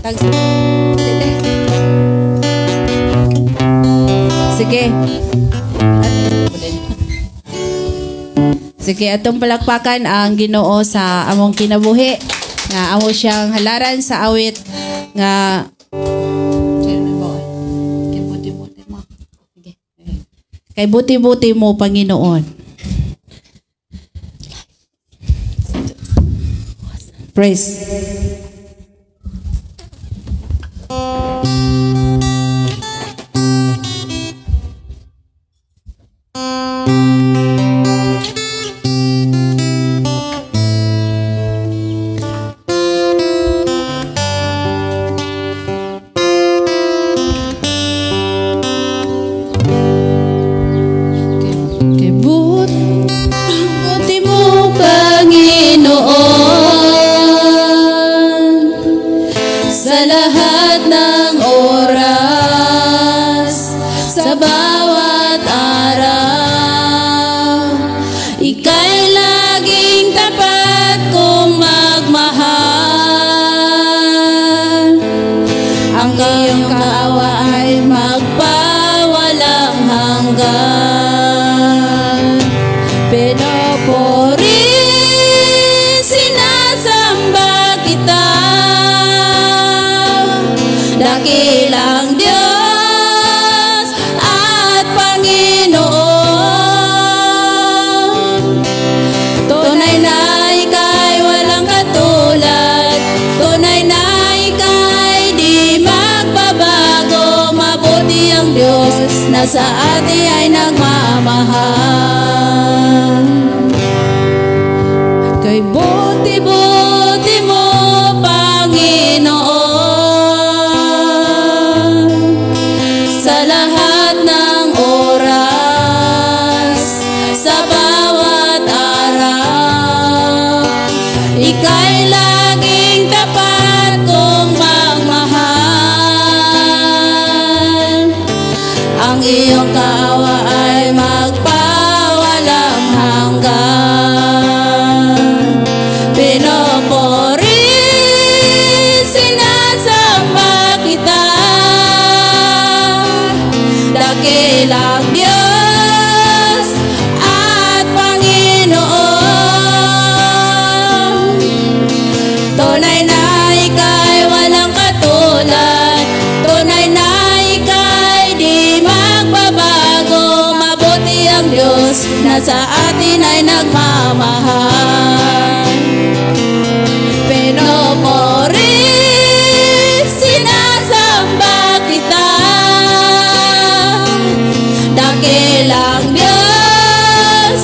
Tag. Sige. Sige, atong palakpakan ang Ginoo sa among kinabuhi nga amo siyang halaran sa awit nga kay buti-buti mo, Panginoon. Praise. Kay buti mo, Panginoon, sa lahat ng oras, sa bawat araw, ika'y laging tapat kong magmahal. Ang iyong kaawa ay magpawalang hanggan. Pinupuri, sinasamba kita, dakilang Diyos at Panginoon. Tunay na ika'y walang katulad, tunay na ika'y di magbabago. Mabuti ang Diyos na sa atin ay nagmamahal. Kay buti-buti mo, Panginoon, sa lahat ng oras, sa bawat araw, ika'y laging tapat kong magmahal. Ang iyong kaawa ay magpawalang hanggan. Pinupuri, sinasamba kita, dakilang Diyos at Panginoon. Tunay na ika'y walang katulad, tunay na ika'y di magbabago. Mabuti ang Diyos na sa atin ay nagmamahal. Pinupuri, sinasamba kita, dakilang Diyos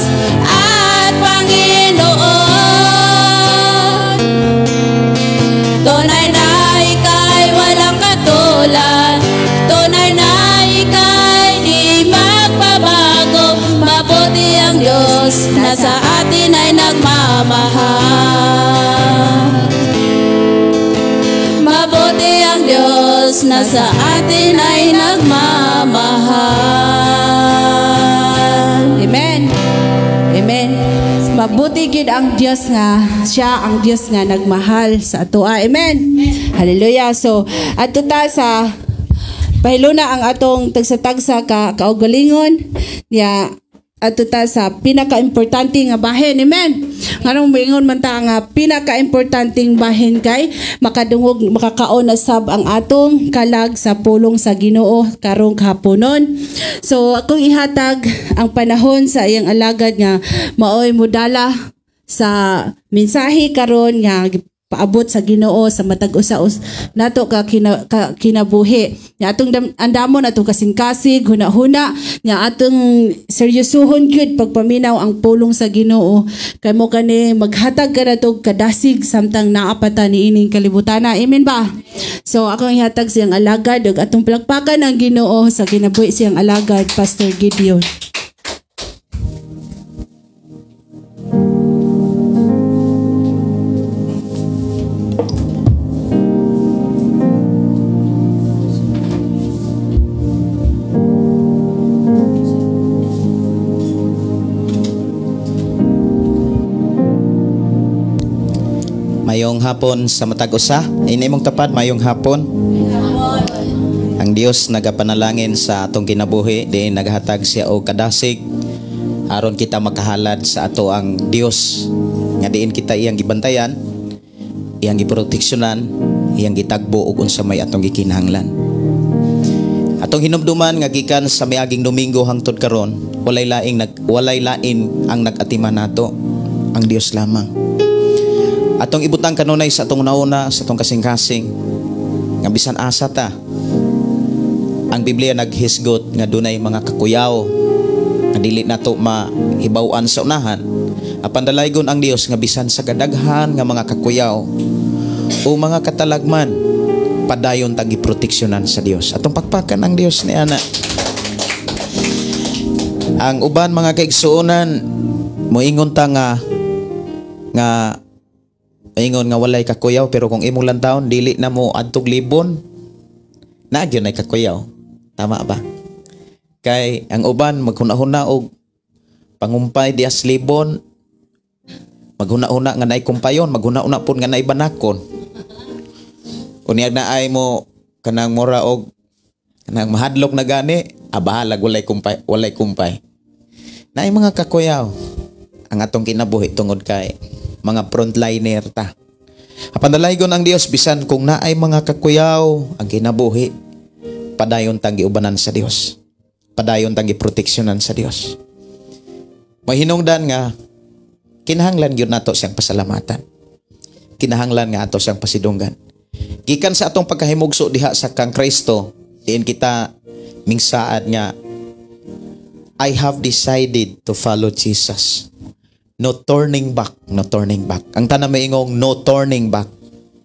at Panginoon. Tunay na ika'y walang katulad, tunay na ika'y di magbabago. Mabuti ang Diyos na sa atin ay nagmamahal. Mabuti ang Diyos na sa atin ay nagmamahal. Amen. Amen. Mabuti gid ang Dios nga siya ang Dios nga nagmahal sa atoa. Amen. Hallelujah. So adto ta sa pahiluna ang atong tagsa-tagsa ka kaugalingon niya, adto ta sa pinaka-importante nga bahin. Amen. Nganong moingon man ta nga pinaka-importanteng bahin kay makadungog, makakaon na sab ang atong kalag sa pulong sa Ginoo karong kahaponon. So akong ihatag ang panahon sa iyang alagad nga maoy modala sa mensahe karon nga paabot sa Ginoo sa matag usa nato ka, kinabuhi. Nya atong andamon atong kasing-kasig, huna-huna, nya atong seryosohon gyud pagpaminaw ang pulong sa Ginoo kay mo kani maghatag ka nato kadasig samtang naa pa ta niining kalibutana. Amen ba? So akong ihatag siyang alagad ug atong palakpakan ang Ginoo sa kinabuhi siyang alagad, Pastor Gideon. Mayong hapon sa matag usa, ini imong tapad, mayong hapon. Ang Dios nagapanalangin sa atong kinabuhi, diin naghatag siya og kadasig aron kita makahalad sa ato ang Dios nga diin kita iyang gibantayan, iyang giproteksyonan, iyang gitagbo og unsa may atong gikinahanglan. Atong hinumduman nga gikan sa miaging Domingo hangtod karon, walay lain ang nag-atiman nato, ang Dios lamang. Atong ibutang kanunay sa atong nauna, sa atong kasing-kasing, nga bisan asa ta. Ang Biblia naghisgot nga dunay mga kakuyaw nga dili nato mahibaw-an sa unahan. Apan dalaygon ang Dios nga bisan sa kadaghan nga mga kakuyaw o mga katalagman, padayon tang giproteksyonan sa Dios. Atong pakpakan ang Dios ni ana. Ang uban mga kaigsuonan, moingon ta nga ingon nga walay kakuyaw, pero kung imong lantawon dili na mo adtog libon, na gyud ay kakuyaw. Tama ba? Kay ang uban maghuna-huna og pangumpay dias libon, maghuna-huna nga naay kumpayon, maghuna-huna pud nga naay banakon. Unya na ay mo kanang mura og kanang mahadlok na gani, bahalag walay kumpay, walay kumpay. Naay mga kakuyaw ang atong kinabuhi tungod kay mga frontliner ta. Apan dalaygon ang Dios bisan kung naay mga kakuyaw ang kinabuhi, padayon tang giubanan sa Dios. Padayon tang giproteksyonan sa Dios. Mahinungdan nga kinahanglan gyud nato siyang pasalamatan. Kinahanglan nga ato siyang pasidunggan. Gikan sa atong pagkahimugso diha sa kang Kristo, diin kita mingsaad nga I have decided to follow Jesus. No turning back, no turning back. Ang tanan maingong no turning back.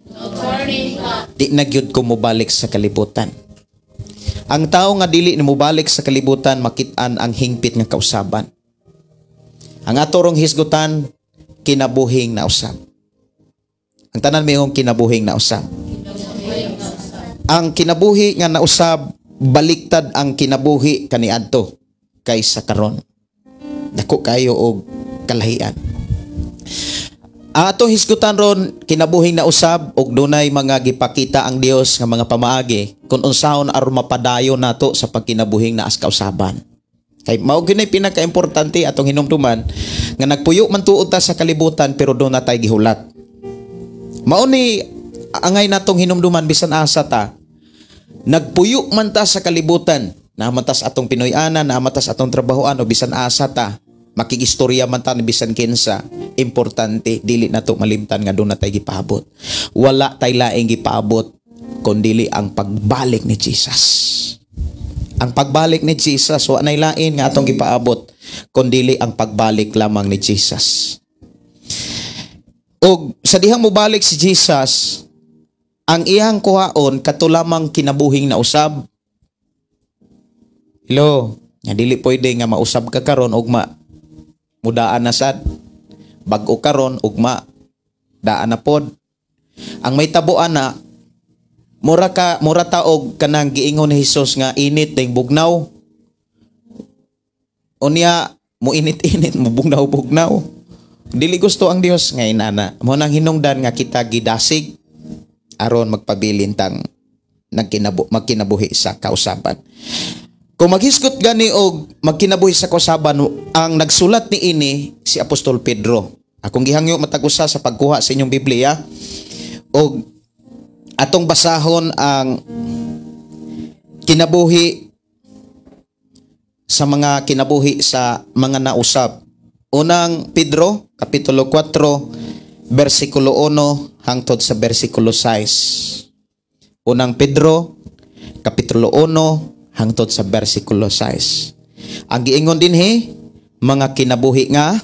No turning back. Di na gyud ko mobalik sa kalibutan. Ang tao nga dili ni mobalik sa kalibutan, makit-an ang hingpit nga kausaban. Ang ato rong hisgutan, kinabuhing nausab. Ang tanan maingong kinabuhing nausab. Ang kinabuhi nga nausab, baliktad ang kinabuhi kaniadto kaysa karon. Dako kayo og kalahian. Ato hisgutan ron kinabuhing nausab og dunay mga gipakita ang Dios nga mga pamaagi kung unsaon aron mapadayon nato sa pagkinabuhing naas kausaban. Kay mao gyud nay pinakaimportante atong hinumduman nga nagpuyo man tuod ta sa kalibutan pero do na tay gihulat. Mao ni angay natong hinumduman bisan asa ta. Nagpuyo man ta sa kalibutan, naamatas atong Pinoy-anan, naamatas atong trabahoan o bisan asa ta, makigistorya man ta ni bisan kinsa, importante dili nato malimtan nga doon na tay gipaabot. Wala tay laing gipaabot kundili ang pagbalik ni Jesus. Ang pagbalik ni Jesus, wa nay lain nga atong gipaabot kundili ang pagbalik lamang ni Jesus. Og sa dihang mobalik si Jesus, ang iyang kuhaon kato lamang kinabuhing nausab. Hello, nga dili pwede nga mausab ka karon ugma mudaan na sad, bag-o karon ugma daan na pod. Ang may tabuan na mura taog kanang giingon ni Hesus nga init ding bugnaw. Unya mo init-init, mo bugnaw-bugnaw. Dili gusto ang Dios nga inana. Mo nang hinungdan nga kita gidasig aron magpabilin tang magkinabuhi sa kausaban. Kung maghisgot gani og magkinabuhi sa kausaban, ang nagsulat ni ini si Apostol Pedro. Akong gihangyo matag usa sa pagkuha sa inyong Biblia og atong basahon ang kinabuhi sa mga kinabuhi sa mga nausab. Unang Pedro, Kapitulo 4, versikulo 1 hangtod sa versikulo 6. Unang Pedro kapitulo 1 hangtod sa versikulo 6. Ang giingon dinhi, mga kinabuhi nga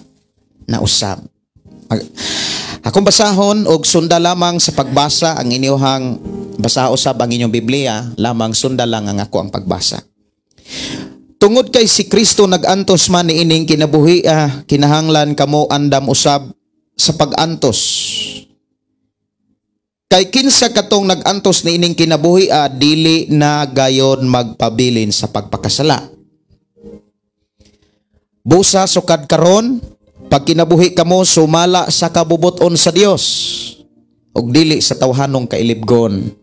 nausab. Akong basahon og sunda lamang sa pagbasa ang inyong basa usab ang inyong Biblia, lamang sunda lang ang ako ang pagbasa. Tungod kay si Kristo nag-antos man niining kinabuhi, kinahanglan kamo andam usab sa pag-antos. Kay kinsa katong nag-antos niining kinabuhi, dili na gayon magpabilin sa pagpakasala. Busa sukad karon, pag kinabuhi kamo sumala sa kabubuton sa Dios ug dili sa tawhanong kailibgon.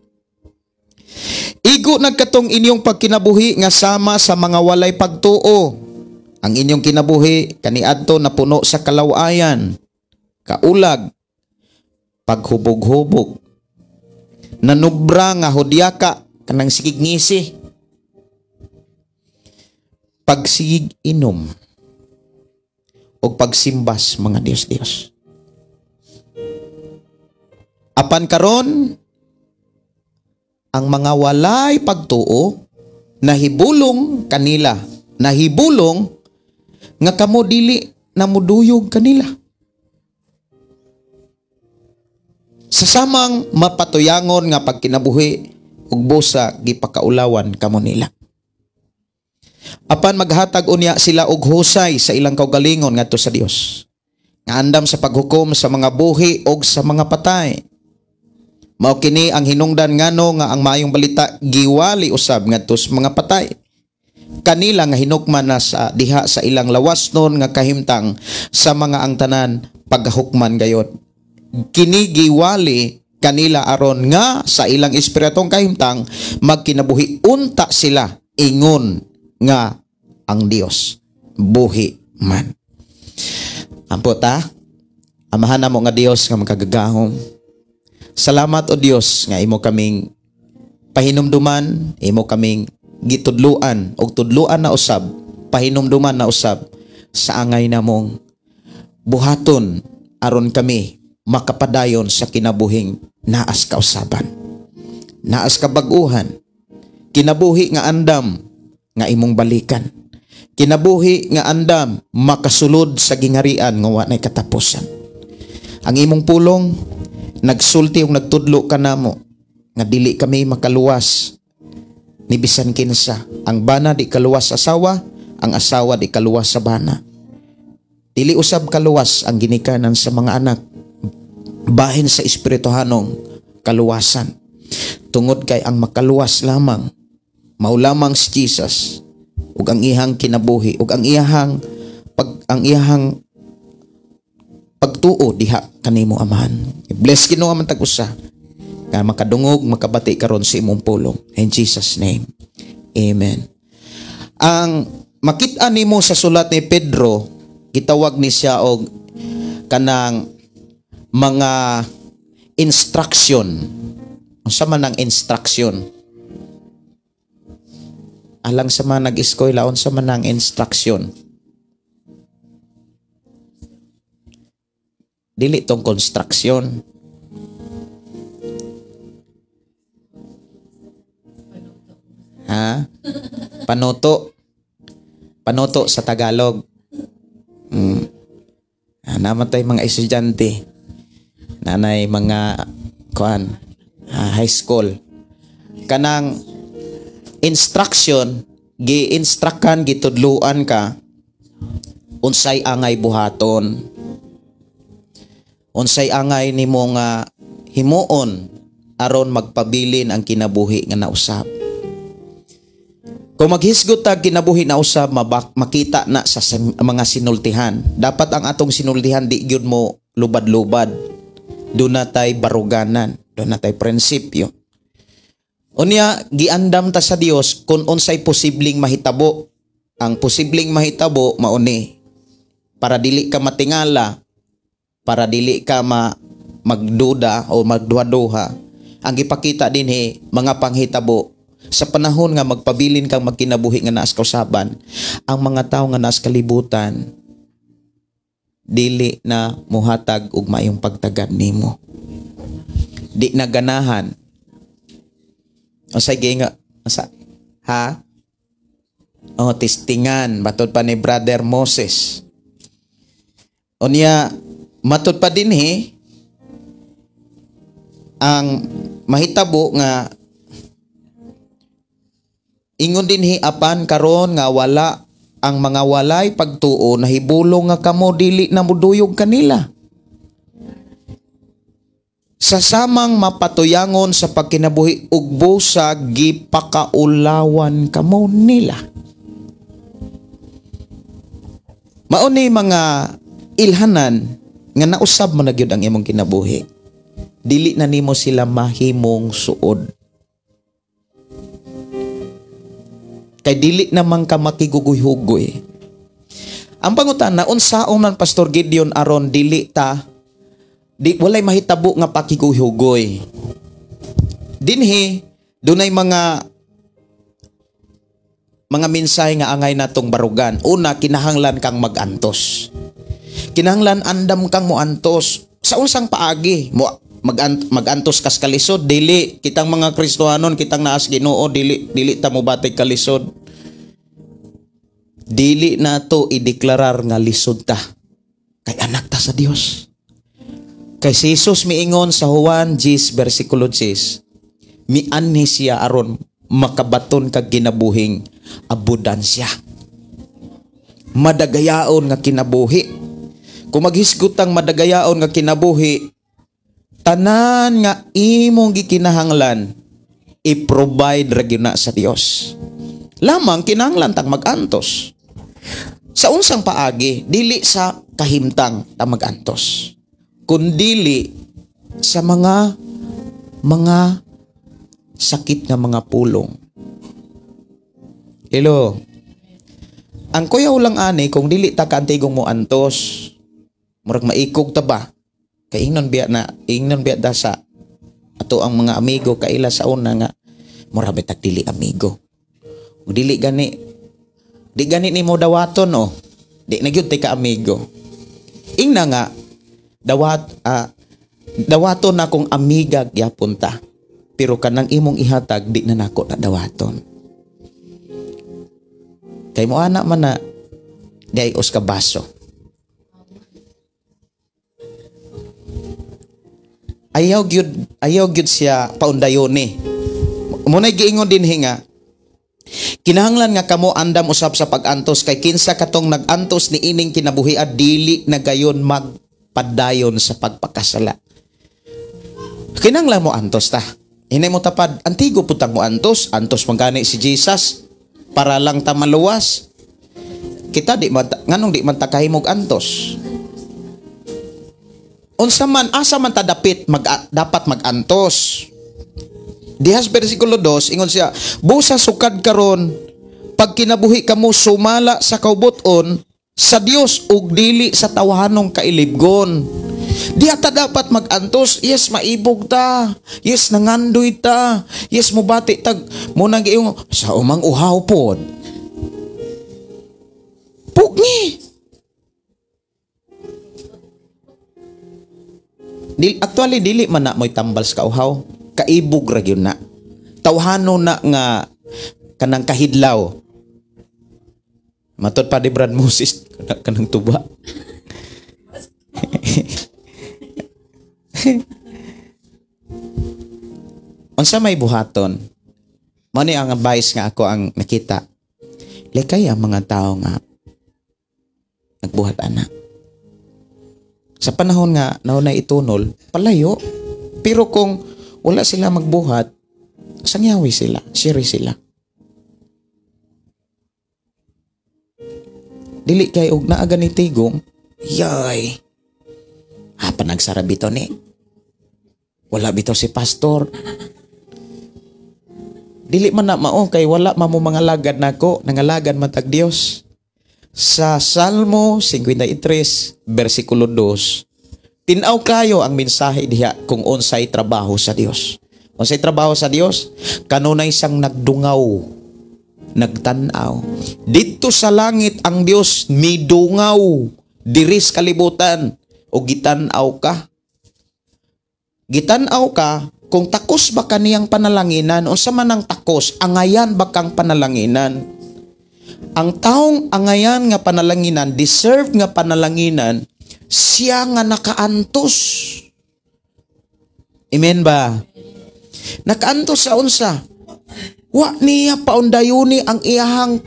Igo nagkatong inyong pagkinabuhi nga sama sa mga walay pagtuo. Ang inyong kinabuhi kaniadto napuno sa kalawayan, kaulag, paghubog-hubog, nanubra nga hudyaka kanang sigig ngisi, pagsigig inom, o pagsimbas mga Diyos-Diyos. Apan karon, ang mga walay pagtuo nahibulong kanila, nahibulong nga kamo dili namuduyog kanila. Sa samang mapatuyangon nga pagkinabuhi ug busa gipakaulawan kamo nila. Apan maghatag unya sila og husay sa ilang kaugalingon ngadto sa Dios, nga andam sa paghukom sa mga buhi og sa mga patay. Mao kini ang hinungdan ngano nga ang maayong balita giwali usab ngadto sa mga patay. Kanila nga hinukman na sa diha sa ilang lawasnon nga kahimtang sa mga ang tanan paghukman gayod. Kini giwali kanila aron nga sa ilang espiritong kahimtang magkinabuhi unta sila ingon nga ang Dios buhi man. Ampo ta, amahan namo nga Dios nga makagagahom. Salamat o Dios nga imo kaming pahinumduman, imo kaming gitudluan og tudluan na usab, pahinumduman na usab sa angay namong buhaton aron kami makapadayon sa kinabuhing naas kausaban, naas kabag-uhan, kinabuhi nga andam nga imong balikan, kinabuhi nga andam makasulod sa gingarian nga wa nay katapusan. Ang imong pulong nagsulti ug nagtudlo kanamo nga dili kami makaluwas ni bisan kinsa. Ang bana di kaluwas sa asawa, ang asawa di kaluwas sa bana. Dili usab kaluwas ang ginikanan sa mga anak, bahin sa espirituhanong kaluwasan. Tungod kay ang makaluwas lamang mao lamang si Jesus ug ang iyang kinabuhi ug ang iyang ang iyang pagtuo diha kanimo, Amahan. Bless Ginoo man tag-usa nga makadungog makabati karon sa imong pulong. In Jesus name. Amen. Ang makita nimo sa sulat ni Pedro, gitawag ni siya og kanang mga instruction. Unsa man ang instruction? Alang sa mga nag-eskwela, unsa man ang instruction? Dili tong construction. Ha? Panuto. Panuto sa Tagalog. Naman tayo mga estudyante. Nanay mga kuan, high school. Kanang instruction, gi-instructan, gitudluan ka unsay angay buhaton. Unsay angay nimo nga himuon aron magpabilin ang kinabuhi nga nausab. Kung maghisgot ta kinabuhi na usab, makita na sa mga sinultihan. Dapat ang atong sinultihan di gyud mo lubad-lubad. Doon na tay baruganan, doon na tay prinsipyo. Unya, giandam ta sa Dios kung unsay posibleng mahitabo. Ang posibleng mahitabo mauni para dili ka matingala, para dili ka magduda o magduha-duha. Ang gipakita dinhi mga panghitabo sa panahon nga magpabilin kang magkinabuhi nga naas kausaban, ang mga tawo nga naas kalibutan dili na muhatag og maayong pagtagad nimo. Di na ganahan. Unsay giinga sa ha? Oh, testingan matod pa ni Brother Moses. Unya matod pa dinhi ang mahitabo nga ingon dinhi apan karon nga wala ang mga walay pagtuo nahibulong nga kamo dili na muduyog kanila. Sa samang mapatuyangon sa pagkinabuhi ug busa gipakaulawan kamo nila. Mao ni mga ilhanan nga nausab man na gyud ang imong kinabuhi. Dili na nimo sila mahimong suod. Kay dili naman ka makiguguy-hugoy. Ang pangutana, unsaon man Pastor Gideon aron dili ta di walay mahitabo nga pakiguhugoy. Dinhi dunay mga mensahe nga angay natong barugan. Una, kinahanglan kang magantos. Kinahanglan andam kang moantos. Sa unsang paagi mo magantos kas kalisod? Dili kitang mga Kristohanon, kitang naas Ginoo, dili ta mobatay kalisod. Dili nato ideklarar nga lisod ta. Kay anak ta sa Dios. Kay si Jesus miingon sa Juan 10 versikulo 10, mianhi siya aron makabaton kag kinabuhing abundansya. Madagayaon nga kinabuhi. Kung maghisgot ang madagayaon nga kinabuhi, tanan nga imong gikinahanglan i-provide ra gyud na sa Dios. Lamang kinahanglan tang magantos. Sa unsang paagi, dili sa kahimtang ta magantos, kundili sa mga sakit nga mga pulong. Hello. Ang kuyaw lang ani kung dili ta kaantigong mo antos, murag maikog ta ba? Kay ingnon biya na, ingnon biya da sa ato ang mga amigo kaila sa una nga murag bitag dili amigo. Ug dili gani, di gani nimo dawaton oh. Di na gyud tay ka amigo. Ingna nga dawaton na kong amiga gyapon ta, pero kanang imong ihatag di na nako na dawaton. Kay mo ana man na di ay os ka baso. Ayaw gyud siya paundayoni. Muna'y giingon dinhi nga kinahanglan nga kamo andam usab sa pag-antos kay kinsa katong nag-antos ni ining kinabuhia dili na gayon magpadayon sa pagpakasala. Kinahanglan mo antos ta. Hinay mo tapad antigo putang mo antos, antos man gani si Jesus para lang ta maluwas. Kita di man nganong di man ta kahimog antos. Unsa man asa man ta dapit dapat magantos. Dihas versikulo 2 ingon siya, busa sukad karon pag kinabuhi kamo sumala sa kaubuton sa Dios ug dili sa tawahanong kailibgon. Diha ta dapat magantos. Yes, maibog ta. Yes, nangandoy ta. Yes, mubati tag munang giingon sa umang uhaw pod. Pugni. Actually dili man na mo'y tambal sa kauhaw. Kaibog ra gyud na. Tawhano na nga kanang kahidlaw. Matod pa di Brad Moses kanang tuba. Unsa may buhaton? Mao ni ang advice nga ako ang nakita. Likay ang mga tao nga nagbuhat ana. Sa panahon nga naunay itunol, palayo. Pero kung wala sila magbuhat, sangyawi sila, share sila. Dili kay og naa gani tigong, yay. Ha, panagsara bitaw ni. Wala bitaw si pastor. Dili man na mao kay wala man mo mga lagad nako, nangalagad man tag Dios. Sa Salmo 53 versikulo 2, tin-aw kayo ang mensahe diha kung unsay trabaho sa Dios. Unsay trabaho sa Dios? Kanunay siyang nagdungaw, nagtan-aw. Didto sa langit ang Dios midungaw diri sa kalibutan o gitan-aw ka. Gitan-aw ka kung takos ba kaniyang panalanginan, unsa man ang takos, angayan ba kang panalanginan? Ang taong angayan nga panalanginan, deserved nga panalanginan, siya nga nakaantos. Amen ba? Nakaantos sa unsa? Wa niya paundayuni ang iyahang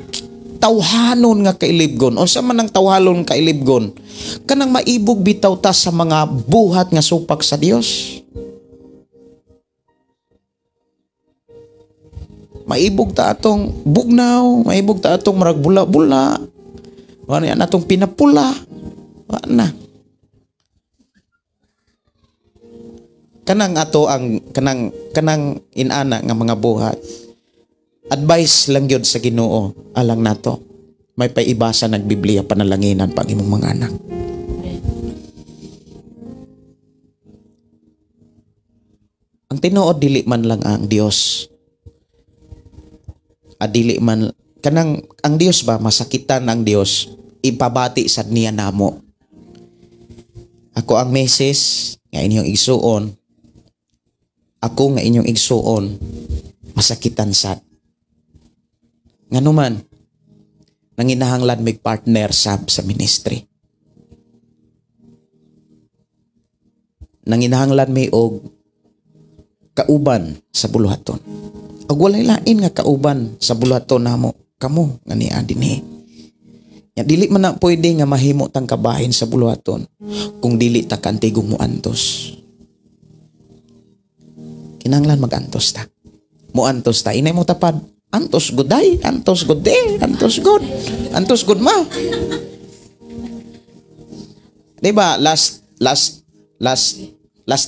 tawhanon nga kailibgon. Unsa man ang tawhanon kailibgon? Kanang maibog bitaw ta sa mga buhat nga supak sa Dios. Maibog ta atong bugnaw, maibog ta atong marag bula-bula. Wa na atong pinapula. Wa na. Kanang ato ang kanang inana nga mga buhat. Advice lang gyud sa Ginoo alang nato. May paibasa nag Biblia panalanginan pag imong mga anak. Ang tinuod dili man lang ang Dios. Adili man kanang ang Dios ba masakitan ang Dios, ipabati sad niya namo. Ako ang message nga inyong igsuon, ako nga inyong igsuon masakitan sad. Nganuman nanginahanglan mig partner sab sa ministry. Nanginahanglan mi og kauban sa buluhaton. Ug walay lain nga kauban sa buluhaton namo kamo nga niya dinhi. Nya dili man na pwede nga mahimo tang kabahin sa buluhaton kung dili ta kantigong moantos. Kinahanglan magantos ta. Moantos ta inay mo tapad. Antos gud day, antos gud de, antos gud. Antos gud ma. Di ba last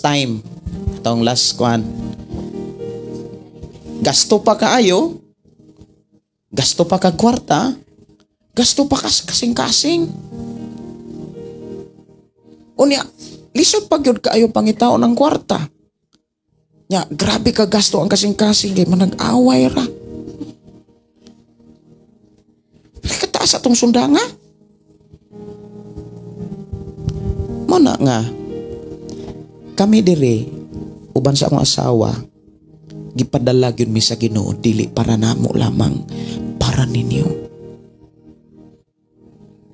time atong last kwan. Gasto pa kaayo, gasto pa kag kwarta, gasto pa kasing-kasing. Unya, lisod pa gyud kaayo pangitaon ang kwarta. Nya, grabe ka gasto ang kasing-kasing kay manag-away ra. Kataas atong sundanga. Muna nga, kami dire, uban sa akong asawa, gipadala gyud mi sa Ginoo dili para namo lamang, para ninyo.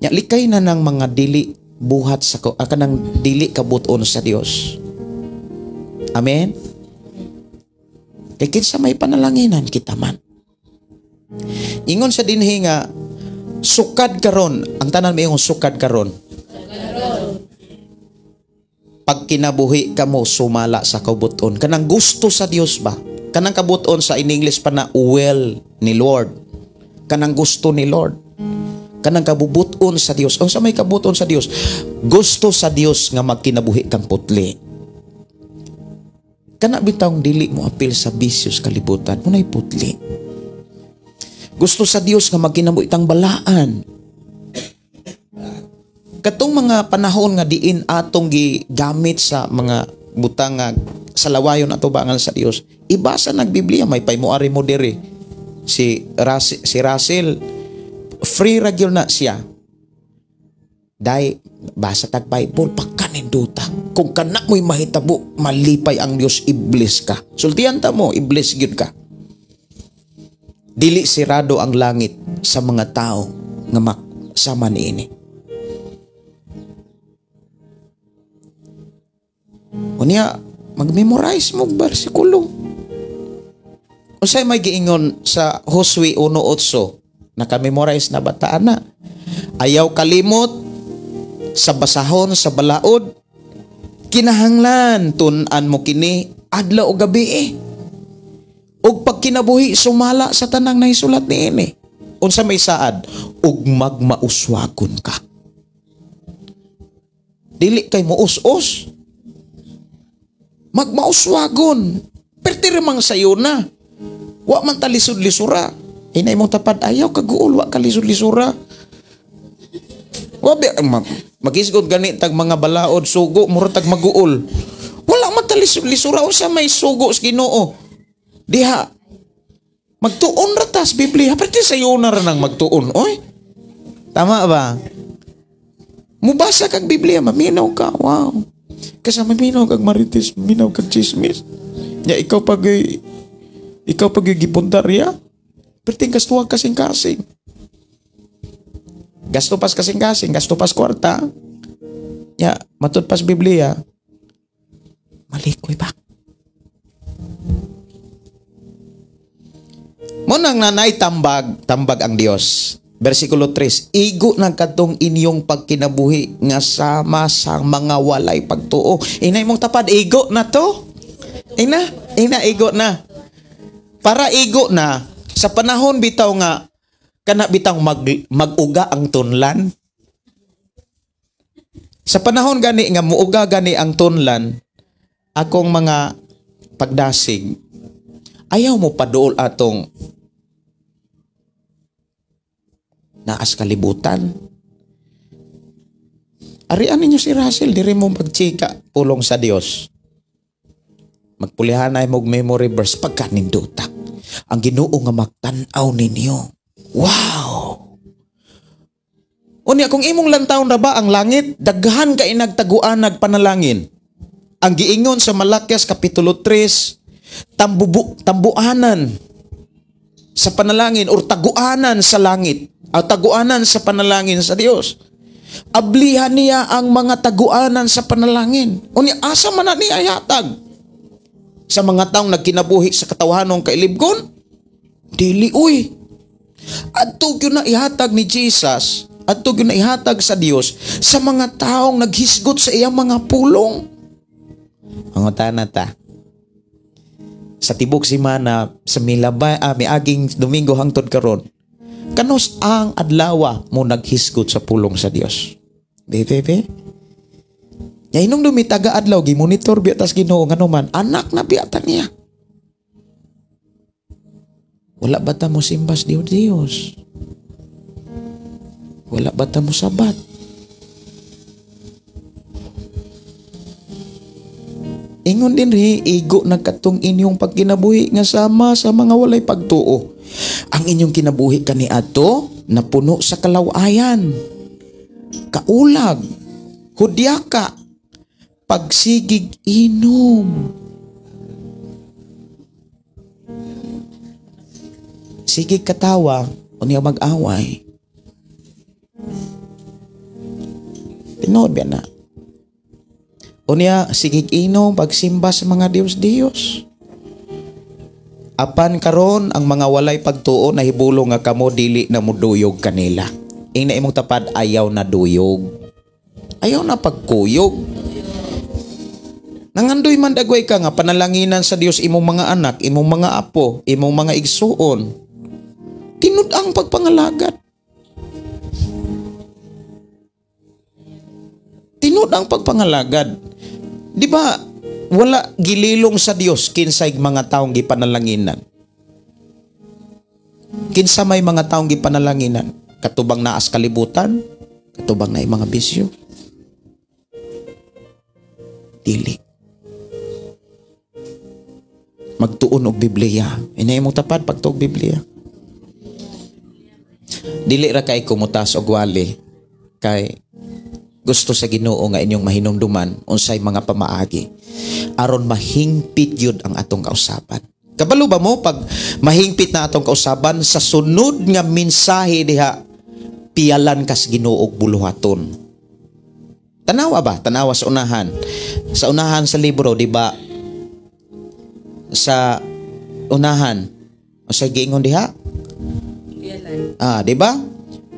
Nya likay na ng mga dili buhat sa kanang dili kabuton sa Dios. Amen. Kay kinsa may panalanginan kita man. Ingon sa dinhi nga sukad karon, ang tanan may ingon sukad karon. Pag kinabuhi kamo sumala sa kabuton, kanang gusto sa Dios ba? Kanang kabuton sa in English pa na will ni Lord. Kanang gusto ni Lord. Kanang kabubuton sa Dios. Unsa may kabuton sa Dios? Gusto sa Dios nga magkinabuhi kang putli. Kana bitawng dili mo apil sa bisyo sa kalibutan, munay putli. Gusto sa Dios nga magkinabuhi tang balaan. Katong mga panahon nga diin atong gigamit sa mga butang nga sa lawayon ato bangal sa Dios, ibasa nag Biblia, may paymuari mo diri. Si Russell free ra gyud na siya. Dai basa tag Bible pagkaninduta. Kung kana mo'y mahitabo, malipay ang Dios, iblis ka. Sultihan ta mo, iblis gyud ka. Dili sirado ang langit sa mga tao nga maksama niini. Unya, mag-memorize mo bersikulo. Unsay may giingon sa Josue 1:8, naka-memorize na bataan na. Ayaw kalimot sa basahon sa balaod, kinahanglan tun-an mo kini adlaw o gabi eh. Ug pagkinabuhi sumala sa tanang nahisulat niini. Unsa may saad, ug magmauswagon ka. Dili kay muus-us. Magmauswagon. Perti ramang sayo na. Wa man ta lisod-lisura. Inay mong tapad, ayaw kaguol, wa ka lisod-lisura. Wa magisgod gani tag mga balaod sugo, mura tag maguol. Wala man ta lisod-lisura, unsa may sugo sa Ginoo. Diha magtuon ra tas Biblia, perti sayo na ra nang magtuon, oy. Tama ba? Mubasa kag Biblia, maminaw ka. Wow. Kasi maminaw kag marites, maminaw kag chismis. Nya ikaw pag gipuntarya, perting gastuhan kasing-kasing. Gasto pas kasing-kasing, gasto pas kwarta. Nya matud pas Biblia. Malikoy ba? Munang nanay tambag, tambag ang Dios. Versikulo 3, igo ng katong inyong pagkinabuhi nga sama sa mga walay pagtuo. Inay mong tapad, igo na to. Ina, igo na. Para igo na, sa panahon bitaw nga, kana bitaw mag-uga ang tunlan. Sa panahon gani nga muuga gani ang tunlan, akong mga pagdasig, ayaw mo paduol atong naas kalibutan. Arian ninyo si Russell, diri mo magchika pulong sa Dios. Magpulihanay mog memory verse pagkaninduta. Ang Ginoo nga magtan-aw ninyo. Wow! Unya kung imong lantawon ra ba ang langit, daghan kay nagtaguan nagpanalangin. Ang giingon sa Malakias kapitulo 3, tambuanan sa panalangin or taguanan sa langit, o taguanan sa panalangin sa Dios. Ablihan niya ang mga taguanan sa panalangin. Unya asa man na niya yatag? Sa mga taong nagkinabuhi sa katawahanong kailibgon? Dili uy. Adto gyud na ihatag ni Jesus, adto gyud na ihatag sa Dios sa mga taong naghisgot sa iyang mga pulong. Pangutana ta. Sa tibok semana sa milabay miaging Domingo hangtod karon, kanus ang adlawa mo naghisgot sa pulong sa Dios? Bebe. Nya inong dumitaga adlaw gimonitor biya tas Ginoo nganuman anak na biya ta niya. Wala ba ta mo simbas Dios Dios? Wala ba ta mo sabat? Ingon din ri, igo nagkatong inyong pagkinabuhi nga sama sa mga walay pagtuo. Ang inyong kinabuhi kaniadto napuno sa kalawayan, kaulag, hudyaka, pagsigig inom. Sigig katawa, unya mag-away. Tinuod ba na? Unya, sigig inom, pagsimba sa mga Diyos-Diyos. Apan karon ang mga walay pagtuo nahibulong nga kamo dili na muduyog kanila. Ingna imong tapad, ayaw na duyog. Ayaw na pagkuyog. Nangandoy man dagway ka nga panalanginan sa Dios imong mga anak, imong mga apo, imong mga igsuon. Tinud ang pagpangalagad. Tinud ang pagpangalagad. Di ba wala gililong sa Dios kinsay mga taong gipanalanginan? Kinsa may mga taong gipanalanginan? Katubang naas kalibutan? Katubang na mga bisyo? Dili. Magtuon og Biblia. Inay mo tapad pagtuog Biblia. Dili ra kay kumutas og wali kay gusto sa Ginoo nga inyong mahinumduman unsay mga pamaagi aron mahingpit gyud ang atong kausaban. Kabalo ba mo pag mahingpit na atong kausaban sa sunod nga mensahe diha piyalan kas Ginoo og buluhaton. Tanawa ba? Tanawa sa unahan. Sa unahan sa libro, di ba? Sa unahan unsay giingon diha? Piyalan. Ah, di ba?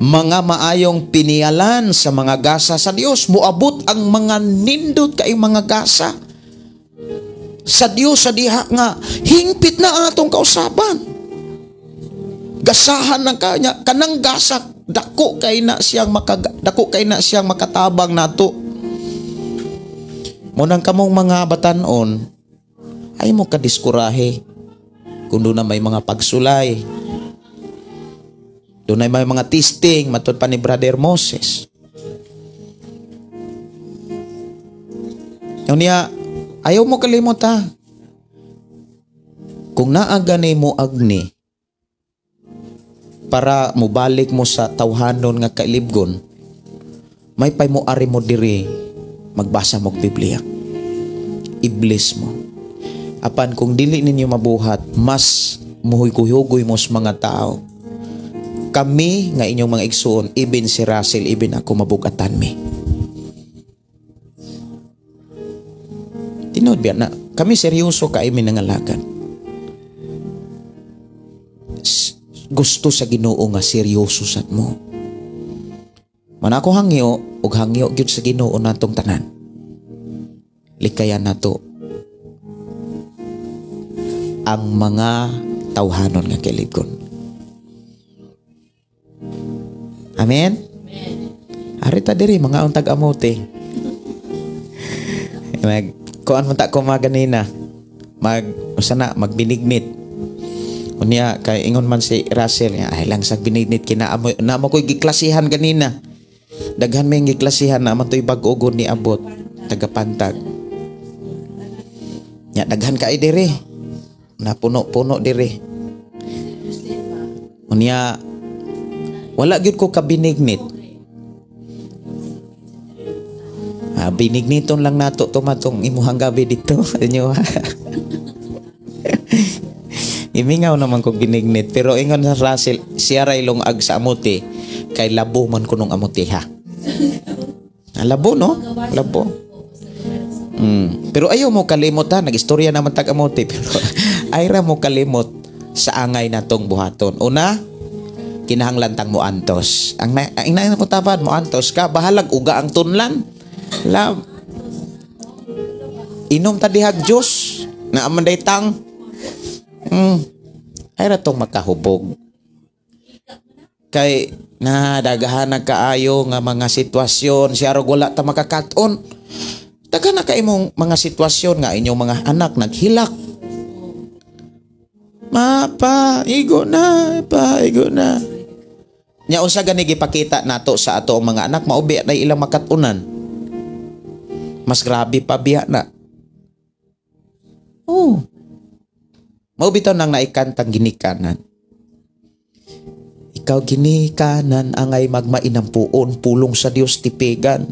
Mga maayong piniyalan sa mga gasa sa Dios, moabot ang mga nindot kay mga gasa sa Dios sa diha nga hingpit na ang atong kausaban. Gasahan ng kanya kanang gasa dako kay na siyang dako kay na siyang makatabang nato. Munang kamong mga batan-on ay mo kadiskurahe kung doon na may mga pagsulay. Doon ay may mga testing, matod pa ni Brother Moses. Unya, ayaw mo kalimot ha. Kung naagani mo agni, para mubalik mo sa tawhanon nga kailibgon, may pay mo ari mo diri, magbasa mo og Biblia. I-bless mo. Apan kung dili ninyo mabuhat, mas muhuy-hugoy mo sa mga tao. Kami nga inyong mga igsuon, ibin si Russell, ibin ako, mabugatan mi. Tinuod biya na, kami seryoso kay mi nangalagad. Gusto sa Ginoo nga seryoso sad mo. Man ako hangyo, ug hangyo gyud sa Ginoo natong tanan. Likayan nato ang mga tawhanon nga kailigon. Amen? Arita diri mga untag amote. Nag kuan man ta ko mga ganina. Mag usa na magbinignit. Unya kay ingon man si Russell nga ay lang sa binignit kinaamo na mo koy giklasihan ganina. Daghan may giklasihan na man toy bag-o gud ni abot tagapantag. Nya daghan kay diri. Napuno-puno diri. Unya wala gyud ko kabinignit. Binigniton lang nato tumatong imuhang gabi dito. Inyo ha. Imingaw naman kog binignit pero ingon sa Russell siya ray lungag sa amote kay labo man kunong amote ha. Labo no? Labo. Pero ayaw mo kalimot ha, nagistorya naman tag amote pero ay ra mo kalimot sa angay natong buhaton. Una, kinahanglan tang moantos. Ang na ko tapad moantos ka, bahalag uga ang tunlan. Love. Inom ta dihag juice na amanday tang. Ay ra tong makahubog. Kay na daghan nagkaayo nga mga sitwasyon siya rog wala ta makakat-on. Daghan na kay imong mga sitwasyon nga inyong mga anak naghilak. Ma, pa, igo na, pa, igo na. Nya unsa gani gipakita nato sa ato ang mga anak, maubi na ilang makat-unan. Mas grabe pa biya na. Oh. Mao bitaw nang naikantang ginikanan. Ikaw ginikanan angay magmainampuon pulong sa Dios tipigan.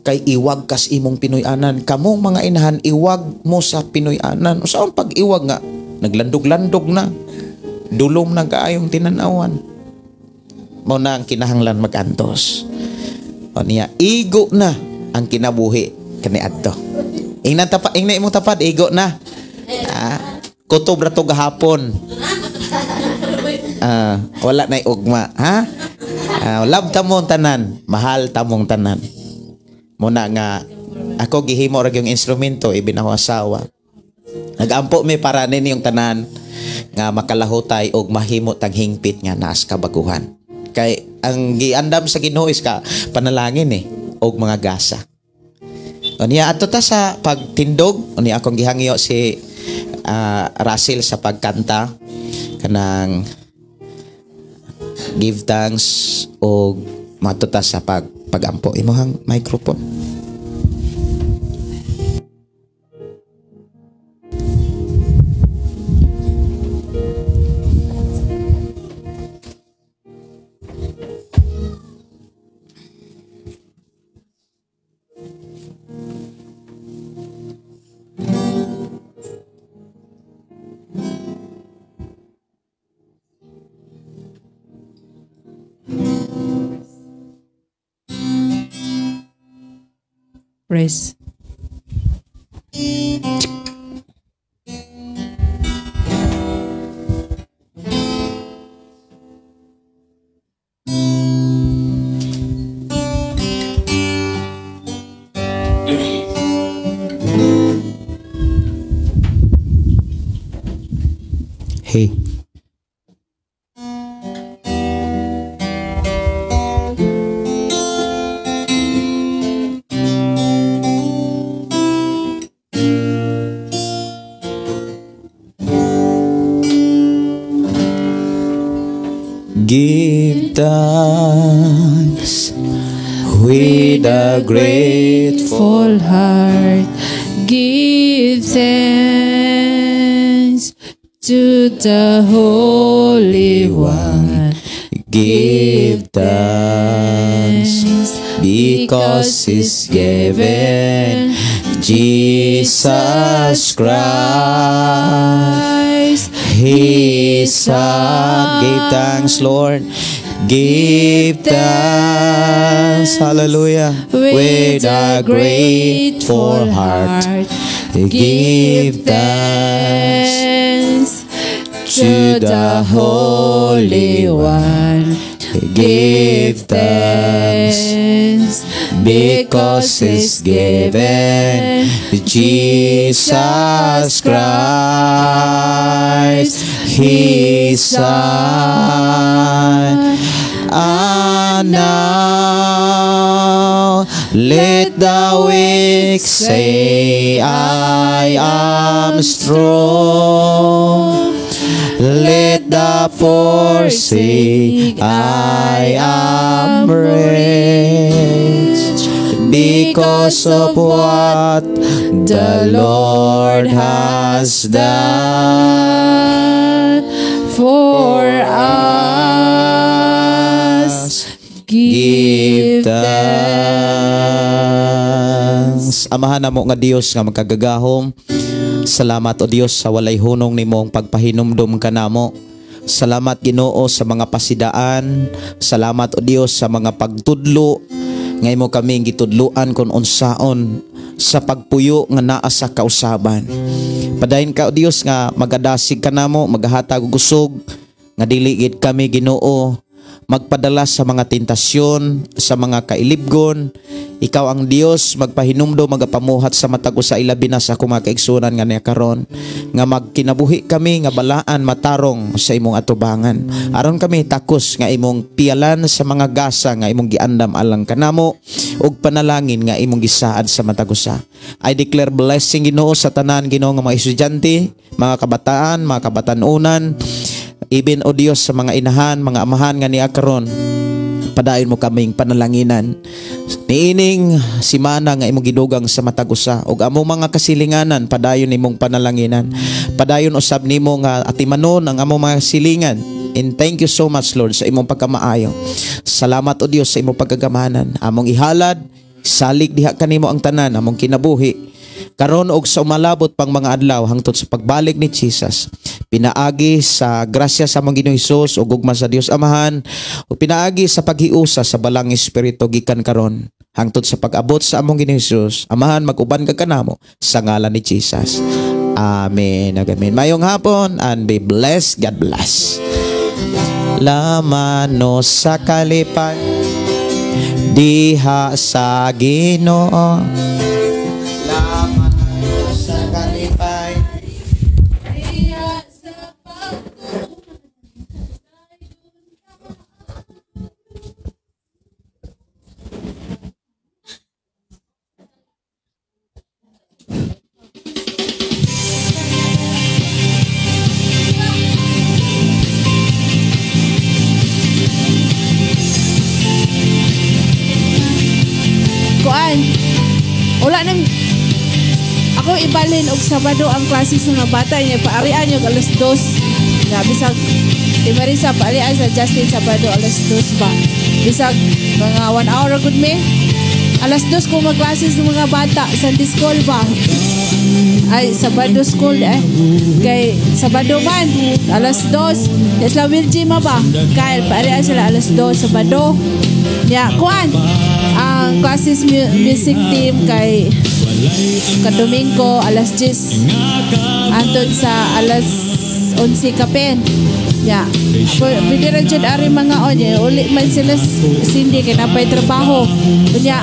Kay iwag kas imong Pinoy-anan, kamong mga inahan iwag mo sa Pinoy-anan. Usaon pag-iwag nga naglandog-landog na. Dulom na kaayong tinanawan. Mao na ang kinahanglan magantos. O niya, igo na ang kinabuhi kaniadto. Ingnan tapa, ingnan imong tapad, igo na. Kutob ra to gahapon. Wala nay ugma, ha? Love ta mong tanan, mahal ta mong tanan. Muna nga ako gihimo ra yung instrumento ibin ako asawa. Nagampo mi para nini yung tanan nga makalahutay og mahimo tang hingpit nga naas kabaguhan. Kay ang giandam sa Ginoo is ka panalangin og mga gasa. Unya ato ta sa pagtindog, unya akong gihangyo si Russell sa pagkanta kanang give thanks og mato ta sa pagampo. Imong microphone. Praise. Hey. Give thanks with a grateful heart. Give thanks to the Holy One. Give thanks, Because He's given Jesus Christ, His Son. Give thanks, Lord. Give thanks. Hallelujah. With a grateful heart. Give thanks to the Holy One. Give thanks because He's given Jesus Christ, His Son. And now let the weak say, "I am strong." Let the poor say, "I am rich," because of what the Lord has done for us. Give thanks. Amahan namo nga Dios nga makagagahom. Salamat, o Dios, sa walay hunong nimong pagpahinumdum kanamo. Salamat, Ginoo, sa mga pasidaan. Salamat, o Dios, sa mga pagtudlo nga imo kaming gitudluan kung unsaon sa pagpuyo nga naa sa kausaban. Padayon ka, o Dios, nga magadasig kanamo, magahatag og kusog nga dili gid kami, Ginoo, magpadala sa mga tentasyon, sa mga kailibgon. Ikaw ang Dios magpahinumdom, magapamuhat sa matag usa, ilabi na sa akong mga kaigsunan nga niya karon, nga magkinabuhi kami nga balaan, matarong sa imong atubangan. Aron kami takos nga imong pialan sa mga gasa nga imong giandam alang kanamo ug panalangin nga imong gisaad sa matag usa. I declare blessing, Ginoo, sa tanan, Ginoo, nga mga estudyante, mga kabataan, mga kabatanunan, even, O Dios, sa mga inahan, mga amahan nga niya karon. Padayon mo kaming panalanginan. Niining simana nga imong gidugang sa matag usa ug among mga kasilinganan, padayon nimong panalanginan. Padayon usab nimo nga atimanon ang among mga silingan. And thank you so much, Lord, sa imong pagkamaayo. Salamat, O Dios, sa imong pagkagamanan. Among ihalad, salig diha kanimo ang tanan among kinabuhi karon og sa umalabot pang mga adlaw hangtod sa pagbalik ni Jesus. Pinaagi sa grasya sa among Ginoong Hesus ug gugma sa Dios Amahan ug pinaagi sa paghiusa sa Balang Espiritu gikan karon hangtod sa pag-abot sa among Ginoong Hesus. Amahan, mag-uban ka kanamo sa ngalan ni Jesus. Amen. Amen. Mayong hapon and be blessed. God bless. Lamano sa kalipay diha sa Ginoo. Lamano sa kalipay. Diha sa pagtuo. Kuan. Wala nang ako ibalin og Sabado ang klase sa mga bata niya, paarian yung alas 2. Ya, bisag kay Marisa, paarian sa Justin Sabado alas 2 ba. Bisag mga 1 hour gud me. Alas 2 ko magklase sa mga bata, Sunday school ba. Ay, Sabado school eh. Kay Sabado man, alas 2. Ya sila Wilji ma ba? Kyle, paarian sila alas 2 Sabado. Ya, kuan. Ang classes music team kay kadomingo alas 10 antod sa alas 11 kapin. Ya. Pwede ra jud ari mga on eh. Uli man sila Cindy kay napay trabaho. Unya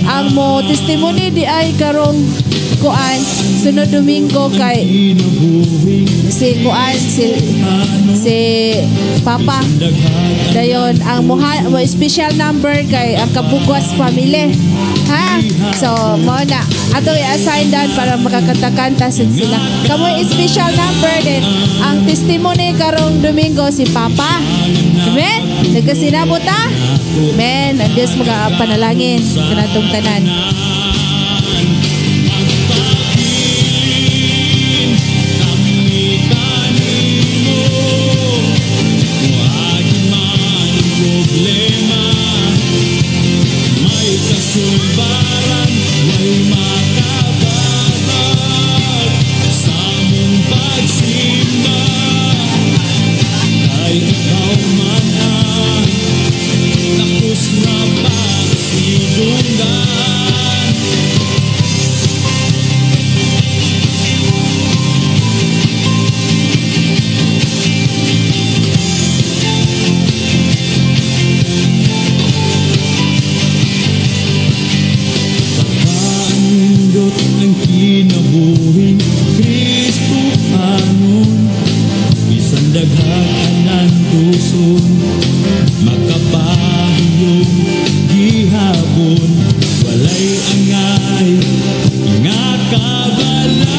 ang mo testimony di ay karong kuan sunod Domingo kay si kuan si Papa. Dayon ang muha, mo special number kay ang Kabugwas family. Ha? So, mo na. Ato i-assign dan para makakanta-kanta sad sila. Kamo special number din. Ang testimony karong Domingo si Papa. Amen? Nagkasinabot ta? Amen. Ang Diyos magapanalangin kanatong tanan. Problema may Kasulbaran way makabatag sa among pagsimba, kay ikaw man ang takos nga pagsidunggan. Pagkaanindot ang kinabuhing Kristohanon, bisan daghang anantuson, makapahiyom gihapon, walay angay nga kabalaan,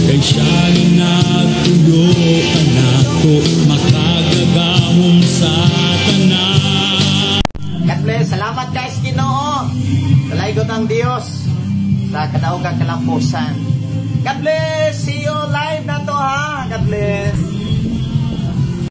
kay siya nga nagtuyo kanato makagagahom sa tanan. God bless. Salamat guys, Ginoo. Dalaygon ang Dios sa kadaugang kalampusan. God bless. See you live na to ha. God bless.